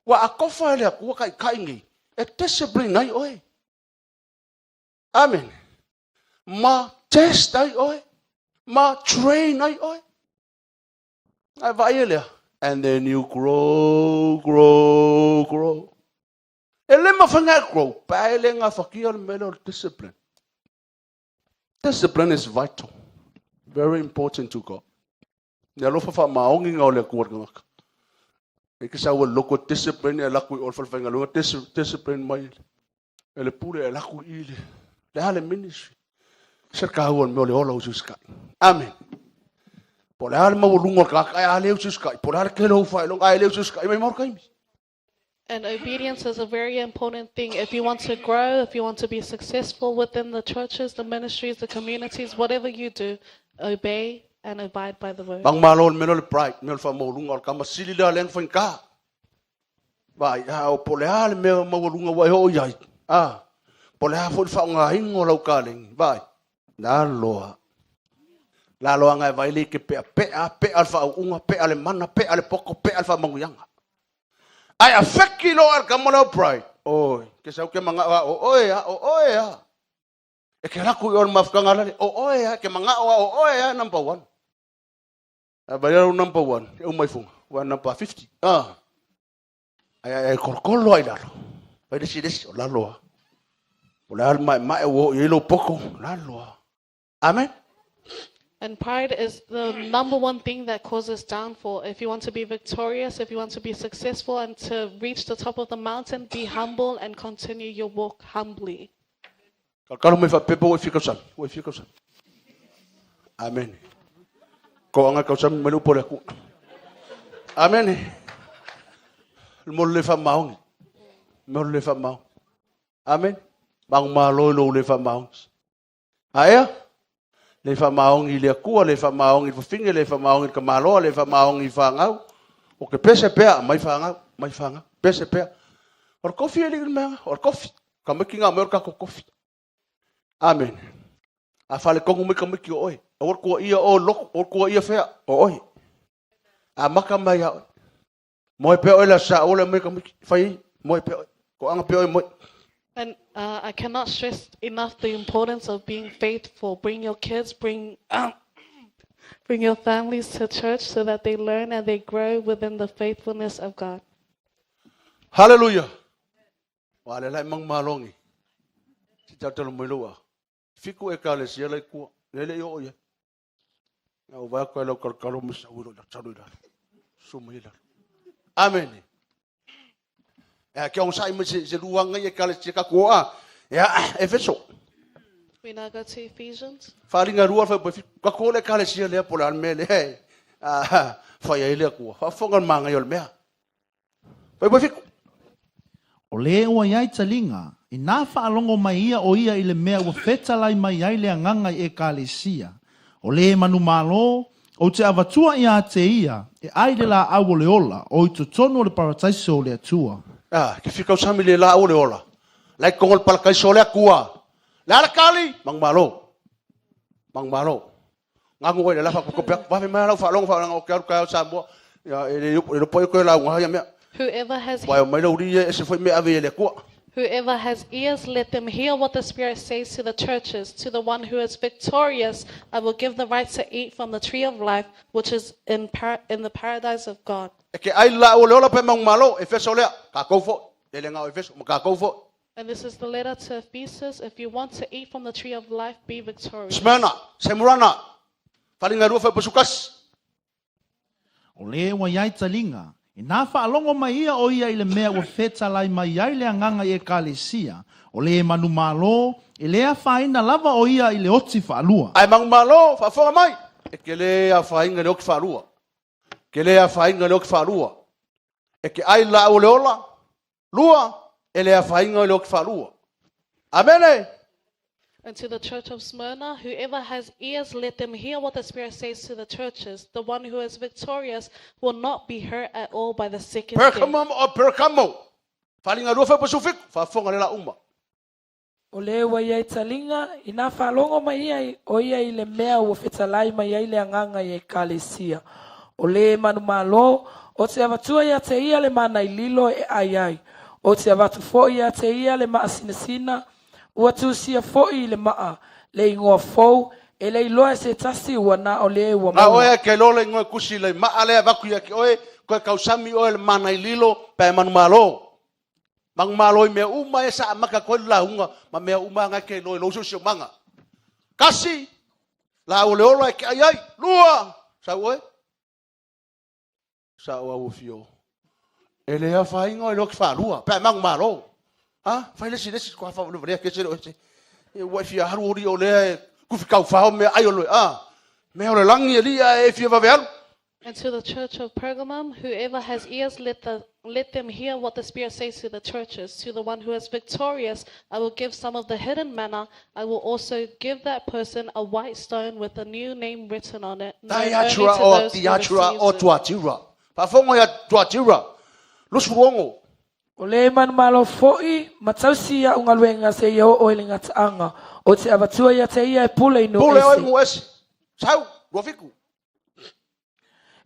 Ua a kofa ele aku kai kai ngi. E discipline ai oe. Amen. Ma test ai oe. Ma train ai oe. Ai vai ele. And then you grow, grow, grow. E le mawhanga grow. Pa ele ngā whakia o le mele o le discipline. Discipline is vital. Very important to God. Ia alofa wha maongi ngā o le akua ngaka. E ke sa ua loko discipline e laku i o le whalwhainga discipline mai. E le pule e laku i le. Le hale ministry. Se ka hua me o le ola o suskai. Amen. Po le hale mawalunga ka ka a le suskai. Po le hale kelo uwha e longa a le suskai. Mai maur kaimi. And obedience is a very important thing. If you want to grow, if you want to be successful within the churches, the ministries, the communities, whatever you do, obey and abide by the word. Bang malo le melo le pride, melo fa mawalunga o le kama sili le aleng whain ka. Vai, a o po le hale mea mawalunga wai ho iai. A, po le ha fo le whaonga ingo lau ka lengi. Vai, nā loa. La loa ngai vai le ke pea, pea, pea le whaunga, pea le mana, pea le poko, pea le whamanguianga. Ai a feki lo al kama leo pride. Oi, ke sau ke manga o oe a, o oe a. E ke raku i o le mafukanga lale, o oe a, ke manga o o oe a, number one. A vai au number one, e umai funga, wa number 50. Ah. Ai ai ai kolokolo ai lalo. Vai lesi lesi o lalo a. O le al mai mai o i lo poko, lalo a. Amen. And pride is the number one thing that causes downfall. If you want to be victorious, if you want to be successful and to reach the top of the mountain, be humble and continue your walk humbly. Kalkalo mai whapepa o e whika sami, o e whika sami. Amen. Ko anga kau sami mai upo le aku. Amen. Le mo le wha maongi. Mo le wha maongi. Amen. Mangu malo lo le wha maongi. Aea? Le wha maongi le akua, le wha maongi le whafinge, le wha maongi le kamaloa, le wha maongi whangau. O ke pese pea, mai whangau, mai whangau, pese pea. O le kofi e li mea, o le kofi. Ka miki ngā mea o le kako kofi. Amen. A whale kongu mai ka miki o oe. O kua ia o loko, o kua ia whea, o oe. A maka mai a oe. Moe pea oe le Aso Sa aua le aumaia tamaiti. Fai ai, moe pea oe. Toaga pea oe moe. And I cannot stress enough the importance of being faithful. Bring your kids, bring bring your families to church so that they learn and they grow within the faithfulness of God. Haleluia! Ua lea la e manumalogi. Se tautalo mai lou a. Fiku ekalesia la i tua. Lea le i oo i ai. Na ou vaai atu ai lau talotalo ma sau i lou talo i lalo. Susu mai i lalo. Amene. E ke onosai mai se, se luanga i ekalesia ka kuoa. Ia, Efeso. We now go to Ephesians. Faalinga lua fai pai ka ko le ekalesia lea po le a le mea lea e fai ai le Atua. Faafofoga le māngai o le mea. Fai. O lē ua i ai taliga, inā faalogo mai ia o ia i le mea ua fetalai mai ai le Agaga i Ekalesia, o lē manumalo, ou te avatua iā te ia e ʻai le lāʻau o le ola o i totonu o le Parataiso o le Atua. A, ke fia kausami le lāʻau o le ola, la i totonu o le Parataiso o le Atua. Le a le tali? Manumalo. Manumalo. Ganu oe i le lafa kope atu. Vave mai lau faalogo faalogo ou te alu taeao i Samoa. Ia, e le e le pai koe lauga ia mea. Whoever has Ua e omai lau alii e ese foi mea e ave i le Atua. Whoever has ears, let them hear what the Spirit says to the churches. To the one who is victorious, I will give the right to eat from the tree of life, which is in, par- in the paradise of God. E ke ʻai le lāʻau o le ola pe manumalo, Efeso lea, kākou foi. E le na o Efeso, ma kākou foi. And this is the letter to Ephesus. If you want to eat from the tree of life, be victorious. Smyrna, Semurana, Faligalua Faipasukasi. O lē ua i ai taliga, inā faalogo mai ia o ia i le mea ua fetalai mai ai le Agaga i Ekalesia, o lē manumalo, e le afaina lava o ia i le oti faalua. Ae manumalo, faafofoga mai, e te lē afaina i le oti faalua. Ke lē afaina i le oti faalua. E te ʻai le lāʻau o le ola, lua, e le afaina i le oti faalua. Amene! And to the church of Smyrna, whoever has ears, let them hear what the Spirit says to the churches. The one who is victorious will not be hurt at all by the second death. Pergamum o Pergamo. Faliga lua faipa fiku, faafofoga le la uma. O lē ua i ai taliga, inā faalogo mai ia o ia i le mea ua fetalai mai ai le Agaga i Ekalesia. O lē manumalo, ou te avatua iā te ia le mana i lilo e ʻai ai. Ou te avatu foʻi iā te ia le maasinasina, ua tusia foʻi i le maa, le igoa fou, e le iloa e se tasi ua na o lē ua Na oe maua. e ke iloa le igoa e tusi le maa lea e avatu ia te oe, toe tausami oe le mana i lilo pe a e manumalo. Manumalo i mea uma e sa amata atu ai le lauga ma mea uma na e te iloa i lou siosiomaga. Kasi, lau o le ola e te ai ai. Lua, sau oe. Sa o au fio. E le afaina o le oki faalua, pe a e manumalo. Ha? Fai le isi le isi, koa fa le ke se le oe. E ua e fia alu oli o lea e kufi kaufao mea ai o le, a? Mea o le lagi e lia e fia vave alu. And to the church of Pergamum, whoever has ears, let, the, let them hear what the Spirit says to the churches. To the one who is victorious, I will give some of the hidden manna. I will also give that person a white stone with a new name written on it, known only to Thyatira o those who Thyatira o receives it. Tuatira. Faafofoga ia Tuatira. 26. O lē manumalo foʻi, ma tausi i aʻu galuega seia oo i le gataaga, ou te avatua iā te ia e pule i nuu Pule oe ese. nuu ese. Sau, 27.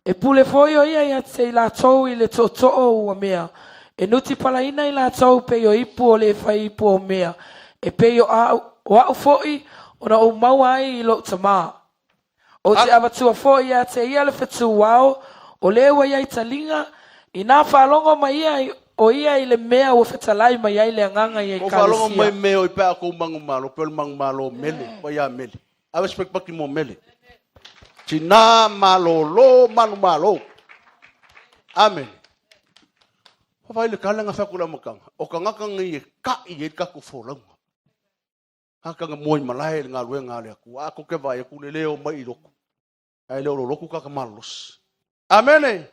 E pule foi o ia iā te i latou i le tootoo o ua mea, e nutipalaina i latou pei o ipu o le fai ipu o mea, e pei o aʻu, o aʻu foʻi, ona ou maua ai i loʻu tamā. Ou te avatua foi iā te ia le fetū ao, o lē ua i ai taliga, inā faalogo mai ia o ia i le mea ua fetalai mai ai le Agaga i Ua faalogo mai Ekalesia. mea o i pe a kou manumalo, pe o le manumalo o mele, ua iā mele. Ave se pakipaki mo mele. Tinā malōlō manumalo. Amene. Vaai le kala nga fai atu le amataga, o tagata nei e kaʻi ai le tatou folauga. Tagata na moe i malae i le galuega a le Atua. A tou te vaai atu le le omai i lotu, ae le o lo lotu tagata malolosi. Amene.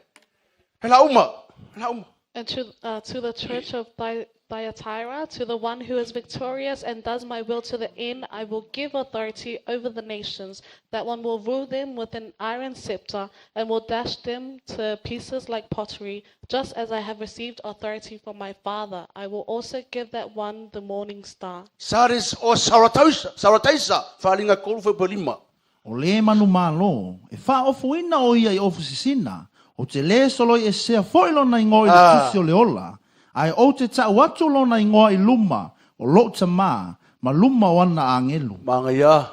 He la uma, he la uma. And to, uh, to the church of Thy- Thyatira, to the one who is victorious and does my will to the end, I will give authority over the nations. That one will rule them with an iron scepter and will dash them to pieces like pottery, just as I have received authority from my Father. I will also give that one the morning star. Sardis o Saratoisa, Sarataisa, faaaliga tolu faipa lima. O lē manumalo, e faaofoina o ia i ofusisina, Ou te lē soloiesea foi lona igoa i le tusi o le ola, ae ou te ta'u atu lona igoa i luma o lo'u Tamā ma luma o ana agelu. Manaia a.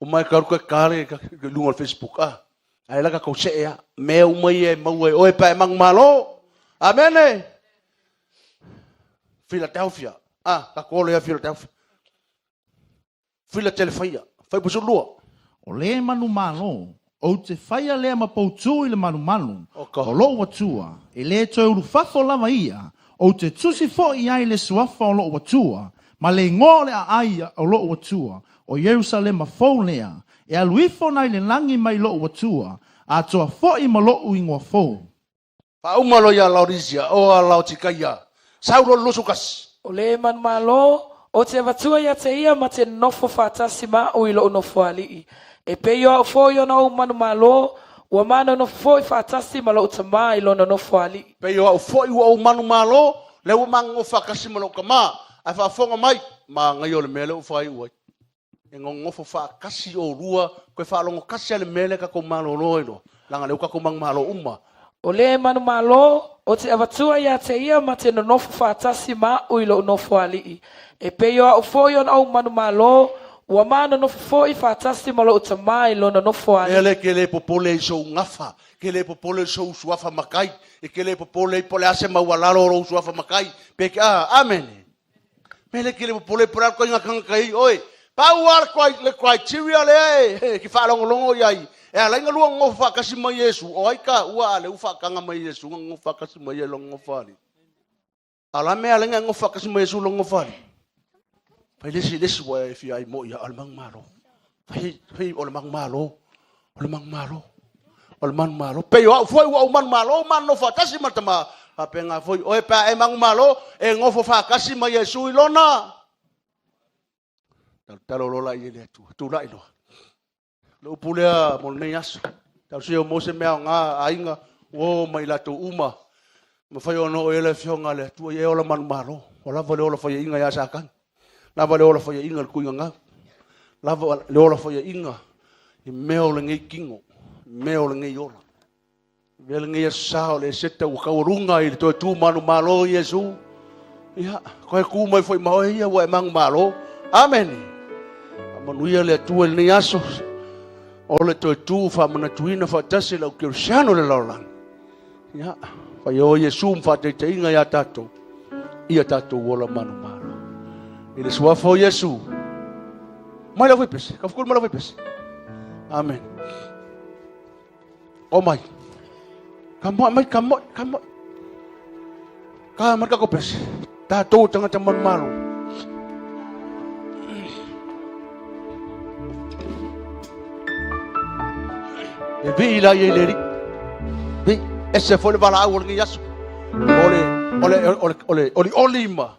Uma e kalu ka le i luga o le Facebook a. Ae la tatou see a. Mea uma ia e maua e oe pe a e manumalo. Amene. Philadelphia. A, tatou ola ia Philadelphia. Filatelefaia, Fuaiupu 12. O lē manumalo, ou te faia lea ma poutū i le malumalu o lou Atua, e lē toe ulufafo lava ia, ou te tusi foi i ai le suafa o lou Atua, ma le igoa o le aai o lou Atua, o Ierusalema fou lea, e alu ifo nai le lagi mai lou Atua, atoa foi ma lou igoa fou. Faauma loa ia Laodisia, o a Laotikaia, sau loa le 21. O lē manumalo, ou te avatua ia te ia ma te nonofo faatasi ma a'u i lo'u nofoalii, e pei o a'u foi ona ou manumalo, ua ma nonofo foi faatasi ma lo'u Tamā i lona nofoalii. Pei o a'u foi ua ou manumalo, lea ua ma nonofo faatasi ma lo'u Tamā. Ae faafofoga mai, manaia o le mea lea ua faaiu ai. E nonofo faatasi oulua, toe faalogo tasi lava i le mea lea tatou malolo ai loa, leaga o lea ua tatou manumalo uma. O lē manumalo, ou te avatua ia te ia ma te nonofo faatasi ma a'u i lo'u nofoalii, e pei o a'u foi ona ou manumalo, ua ma nonofo foi faatasi ma lo'u Tamā i lona Mea nofoalii. lea e te le popole i sou gafa, e te le popole i sou suafa matai, e te le popole i po o le a se maualalo o lou suafa matai, pe te a. Amene. Mea lea ke le popole po o le a le ituaiga tagata i oe. Pau lava le criteria lea e te faalogologo i ai, e ala ai ona lua nonofo faatasi ma Iesu, o ai taua a lea ua faataga mai e Iesu ona nonofo faatasi ma ia i lona nofoalii? A o le a mea e ala ai ona e nonofo faatasi ma Iesu i lona nofoalii? Fai le isi, le isi ua e fia ai moi o le manumalo. Fai, fai o le manumalo, o le manumalo, o le manumalo. Pei o au foi ua ou manumalo ma nonofo faatasi ma le Tama, faapena foi oe pe a e manumalo, e nofo faatasi ma Iesu i lona. Talotalo loa la i le Atua, tulai loa. Le upu lea mo lenei aso. Talosia ua maua se mea aoga a aiga ua oo mai i latou uma. Mafai ona oo i ai le Afioga a le Atua, ia e ola manumalo. Ua lava le ola faiaina ia Satani. Lava le ola faiaina i le tuigagau. Lava le ola faiaina i mea o lenei tino, mea o lenei ola. Avea lenei aso sa o le Eseta ua taualuga i le toe tu manumalo i Iesu. Ia, toe tu mai foi ma oe ia ua e manumalo. Amene. Faamanuia le Atua i lenei aso. O le toe tu faamanatuina faatasi lau kerisiano le lalolagi. Ia, fai o Iesu ma faataitaiga ia tatou, ia tatou ola manumalo. I le suafa o Iesu, mai lau faipese, kaufukuli mai lau faipese. Amen. O mai. Ka moe mai, ka moe, ka moe. Ka mai ka pese. Tātou tangata manumalo. E vii la i le ri. Vi, ese foi le valaau o lenei aso. O le, o le, o le, o le, olioli ma,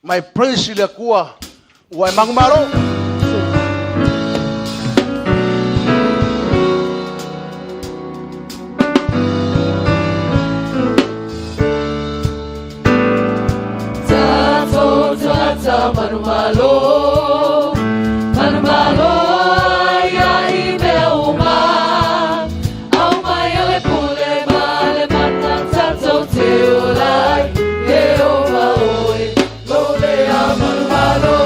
ma e praise i le Atua ua e manumalo. Tatou tagata manumalo, manumalo ia i mea uma. Aumai o le pule ma le mana tatou te ola ai, Ieova oe, lo lea manumalo.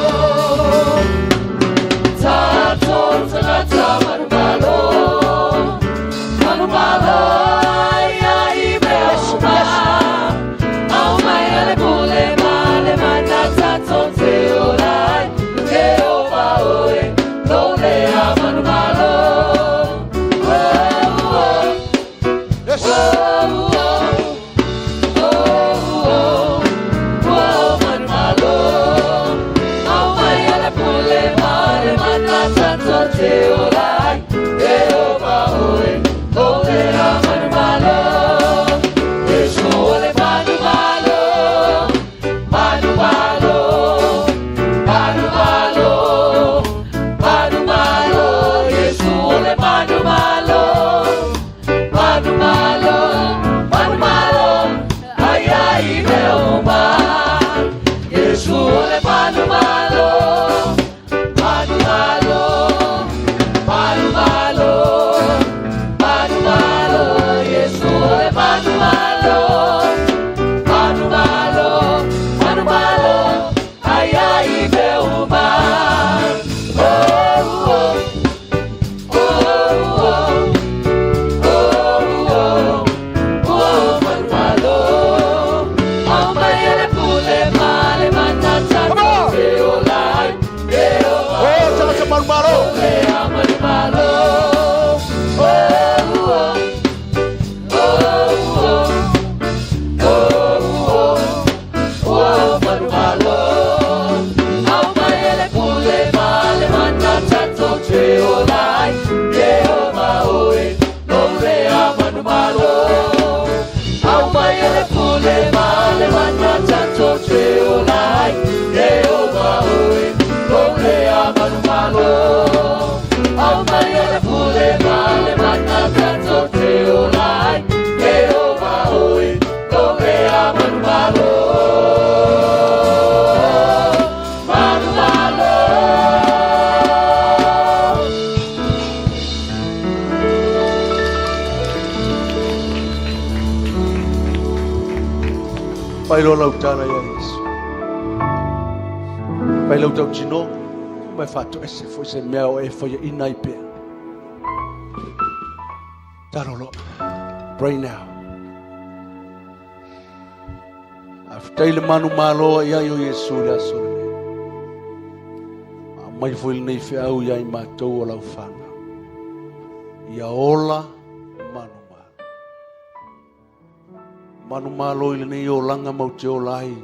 Fai loa lau tala ia Iesu. Fai lau tautinoga, ma e faatoese foi se mea o e faiaina ai pea. Talo loa. Pray now. Faafetai le manumalo ai ai o Iesu i le aso lenei. Aumai foi lenei feau ia i matou o lau fanau. Ia ola manumalo. Manumalo i lenei olaga mau te ola ai i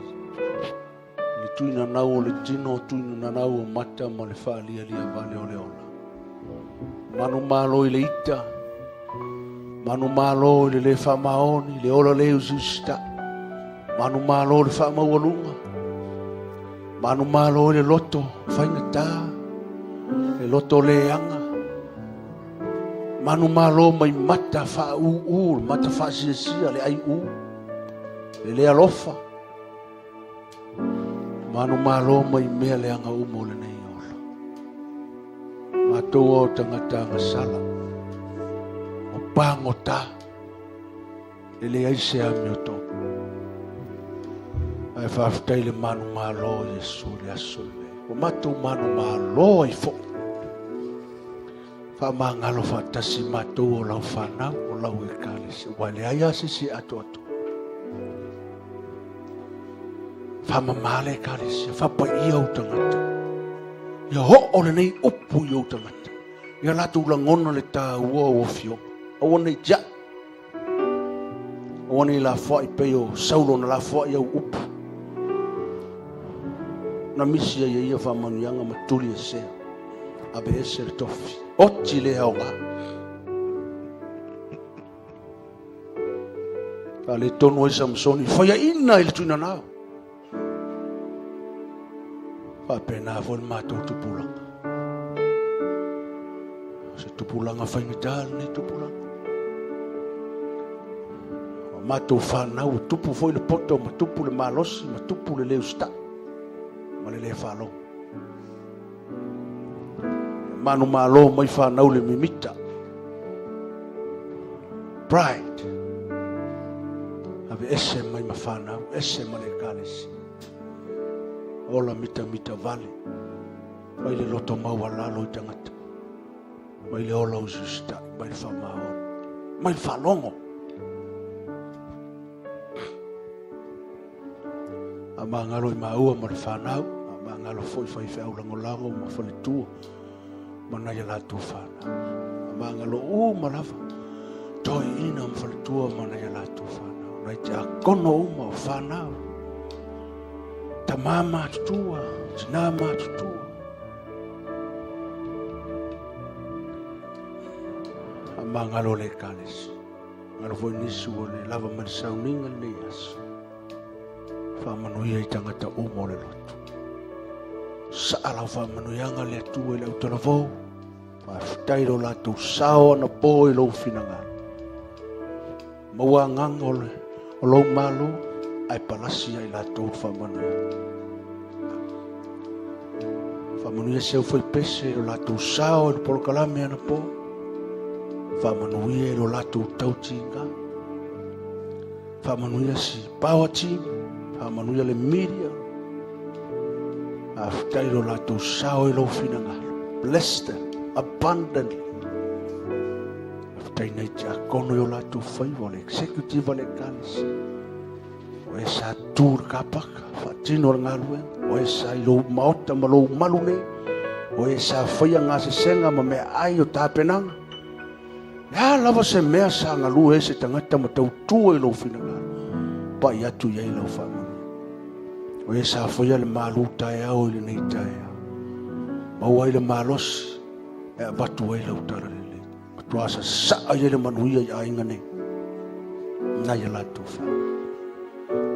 le tuinanau o le tino, tuinanau o mata ma le faalialia vale o le ola. Manumalo i le ita, manumalo i le le faamaoni, le ola le usiusitaʻi, manumalo i le faamaualuga, manumalo i le loto faigata, le loto leaga, manumalo mai mata faaūū, le mata faasiasia, le aiū, le le alofa, Manumalo mai mea leaga uma o lenei ola. Matou o tagata agasala, o pagota, e leai se amiotonu. Ae faafetai le manumalo o Iesu i le aso lenei. Ua matou manumalo ai foi. Faamagalo faatasi matou o lau fanau, o lau Ekalesia, aua e leai lava se isi e atoatoa. Faamama le Ekalesia, faapaia ou tagata. Ia oo lenei upu i ou tagata. Ia latou lagona le taua o afioga. Aua ne i tiai. Aua ne i lafoai pei o Saulo na lafoai au upu. Na misi ai e ia faamanuiaga ma tuli esea. Ave ese le tofi. Oti le aoga. Faaletonu ai Samusoni, faiaina i le tuinanao. Faapena foi le matou tupulaga. O se tupulaga faigata lenei tupulaga. O matou fanau e tupu foi le poto ma tupu le malosi ma tupu le le usitai ma le le faalogo. Manumalo mai fanau le mimita. Pride. Ave ese mai ma fanau, ese ma le ekalesia. Ola mitamita vale. Mai le loto maualalo i tagata. Mai le ola usiusitai, mai le faamaoni, mai le faalogo. Faamagalo i maua ma le fanau, faamagalo foi faifeau lagolago ma faletua ma nai a latou fanau. Faamagalo uma lava toeaiina ma faletua ma nai a latou fanau. Nai tiakono uma o fanau, tama matutua, tina matutua. Faamagalo le Ekalesia. Galo foi nisi ua le lava mai le sauniga lenei aso. Faamanuia i tagata uma o le lotu. Saa lau faamanuiaga le Atua i le autalavou. Faafetai lo latou sao anapo i lou finagalo. Maua agaga o, le, o lou malo ae palasi ai latou le faamanuiaga. Faamanuia se au faipese i lo latou sao i le polokalame anapo. Faamanuia i lo latou tautiga. Faamanuia si power team. Faamanuia le media. Faafetai i lo latou sao i lou finagalo. Bless them abundantly. Faafetai nai tiakono i o latou faiva, o le executive a le Ekalesia. O e sa tu le kapaka, faatino le galuega. O e sa i lou maota ma lou malu nei. O e sa faia gasesega ma meaai o tapenaga. Le a lava se mea sa galue ai se tagata ma tautua i lou finagalo, pai atu i ai lau faamanuia. O e sa faia le malu taeao i lenei taeao, maua ai le malosi e avatu ai lau talalelei. Matua sasaa i ai le manuia i aiga nei, nai a latou fanau.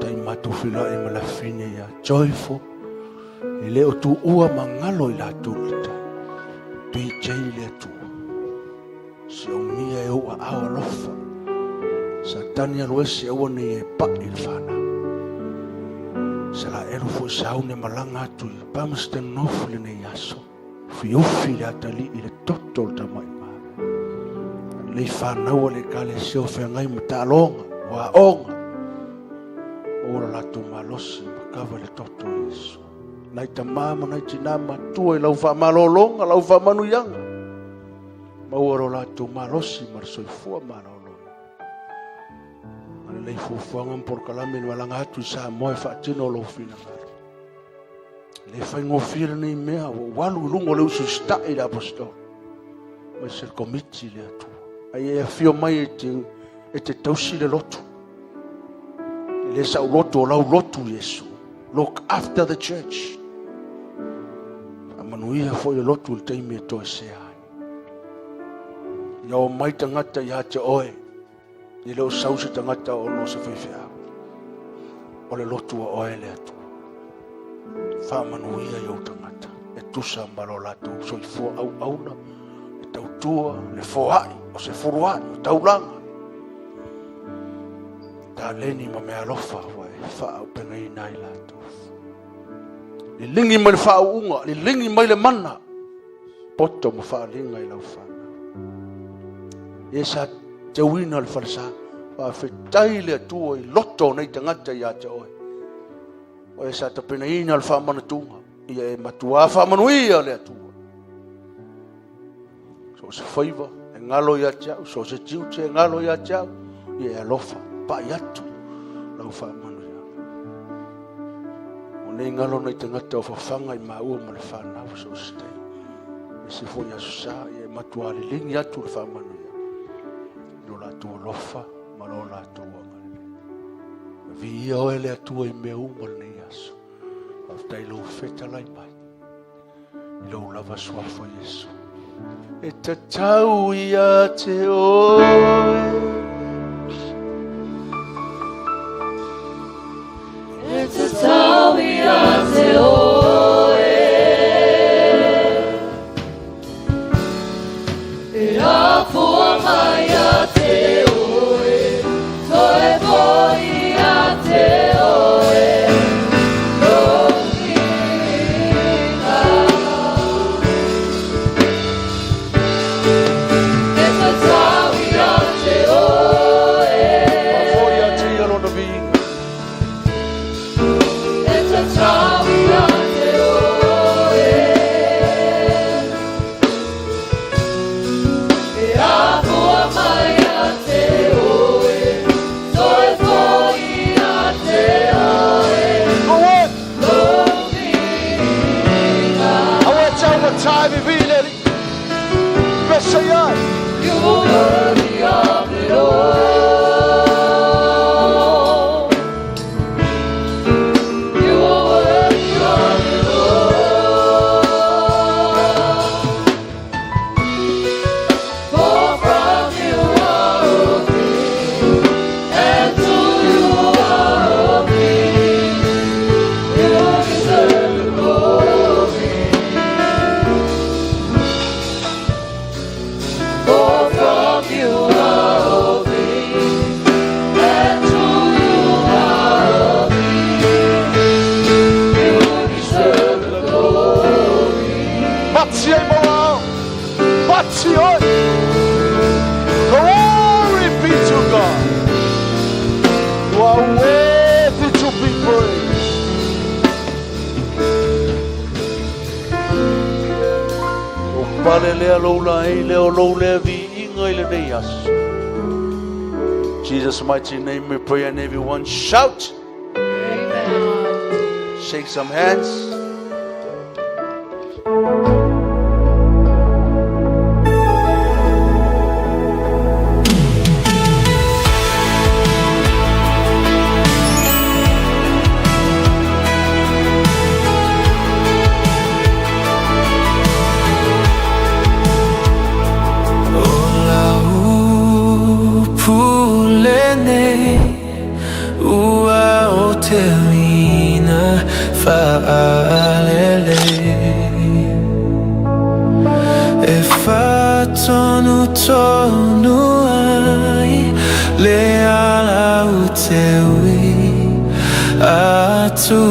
Tai matou feiloai ma Lafine ia Joyful, e le o tuua ma galo i latou le tai. PJ le Atua, siomia e ou aao alofa, Satani alu ese aua nei e pai i le fanau. Salaelu foi sauni e malaga atu i Palmerston North i lenei aso. Ufiufi le atalii i le toto o le tamai Malo. Lelei fanau a le Ekalesia o feagai ma taaloga, o aoga. lo latou malosi ma kava i le toto o Iesu. Nai tama ma nai tina matua i lau faamalologa, lau faamanuiaga. Maua lo latou malosi ma le soifua maloloina. Ma lelei fuafuaga ma polokalame i malaga atu i Samoa e faatino lou finagalo. E le faigofie lenei mea, ua ou alu i luga o le usu sita'i le Aposetolo, aemaise le komiti le Atua. Ae e afio mai e te, e te tausi le lotu. E le sa'u lotu, o lau lotu Iesu. Look after the church. Faamanuia foi le lotu i le taimi e toesea ai. Ia o mai tagata ia te oe, e le o sau se tagata ona o se faifeau. O le lotu a oe le Atua. Faamanuia i ou tagata e tusa ma lo latou soifua auauna, le tautua, le foai, o se fuluai, o taulaga. Taleni ma meaalofa ua e faaaupegaina ai latou. Liligi mai le faauuga, liligi mai le mana, poto ma faaaliga i lau fanau. E sa teuina le falesa, faafetai le Atua i loto o nei tagata ia te oe. O e sa tapenaina le faamanatuga, ia e matuā faamanuia le Atua. So o se faiva e galo ia te au, so o se tiute e galo ia te au, ia e alofa, pai atu lau faamanuiaga. O nei galo nei tagata o fafaga i maua ma le fanau so o se taimi. E se foi aso sa, ia e matua liligi atu le faamanuiaga. I lo latou alofa ma lo latou agalelei. Viia oe le Atua i mea uma lenei aso. Faafetai i lou fetalai mai. I lou lava suafa Iesu. E tatau ia te oe. E tatau ia te oe. E apoa mai ia te oe. Toe foi ia te oe. Lou viiga. E tatau ia te oe. Faafoi ia te ia lona viiga. E tatau ia te oe. E apoa mai ia te oe. Toe foi ia te oe. Go on. Lou viiga. Aua tau matai vivile li. Pesa iai. You are worthy of it all. You are worthy of it all. For from you are all things, and to you are all things. You deserve the glory. For from you are all things, and to you are all things. You deserve the glory. Pati ai moao. Pati oi. Glory be to God. You are worthy to be praised. O pale lea lou laei lea o lou lea viiga i lenei aso. Jesus' mighty name we pray and everyone shout. Amen. Shake some hands. O lau upu lenei ua oteina faalelei E faatonutonu ai le ala ou te ui atu.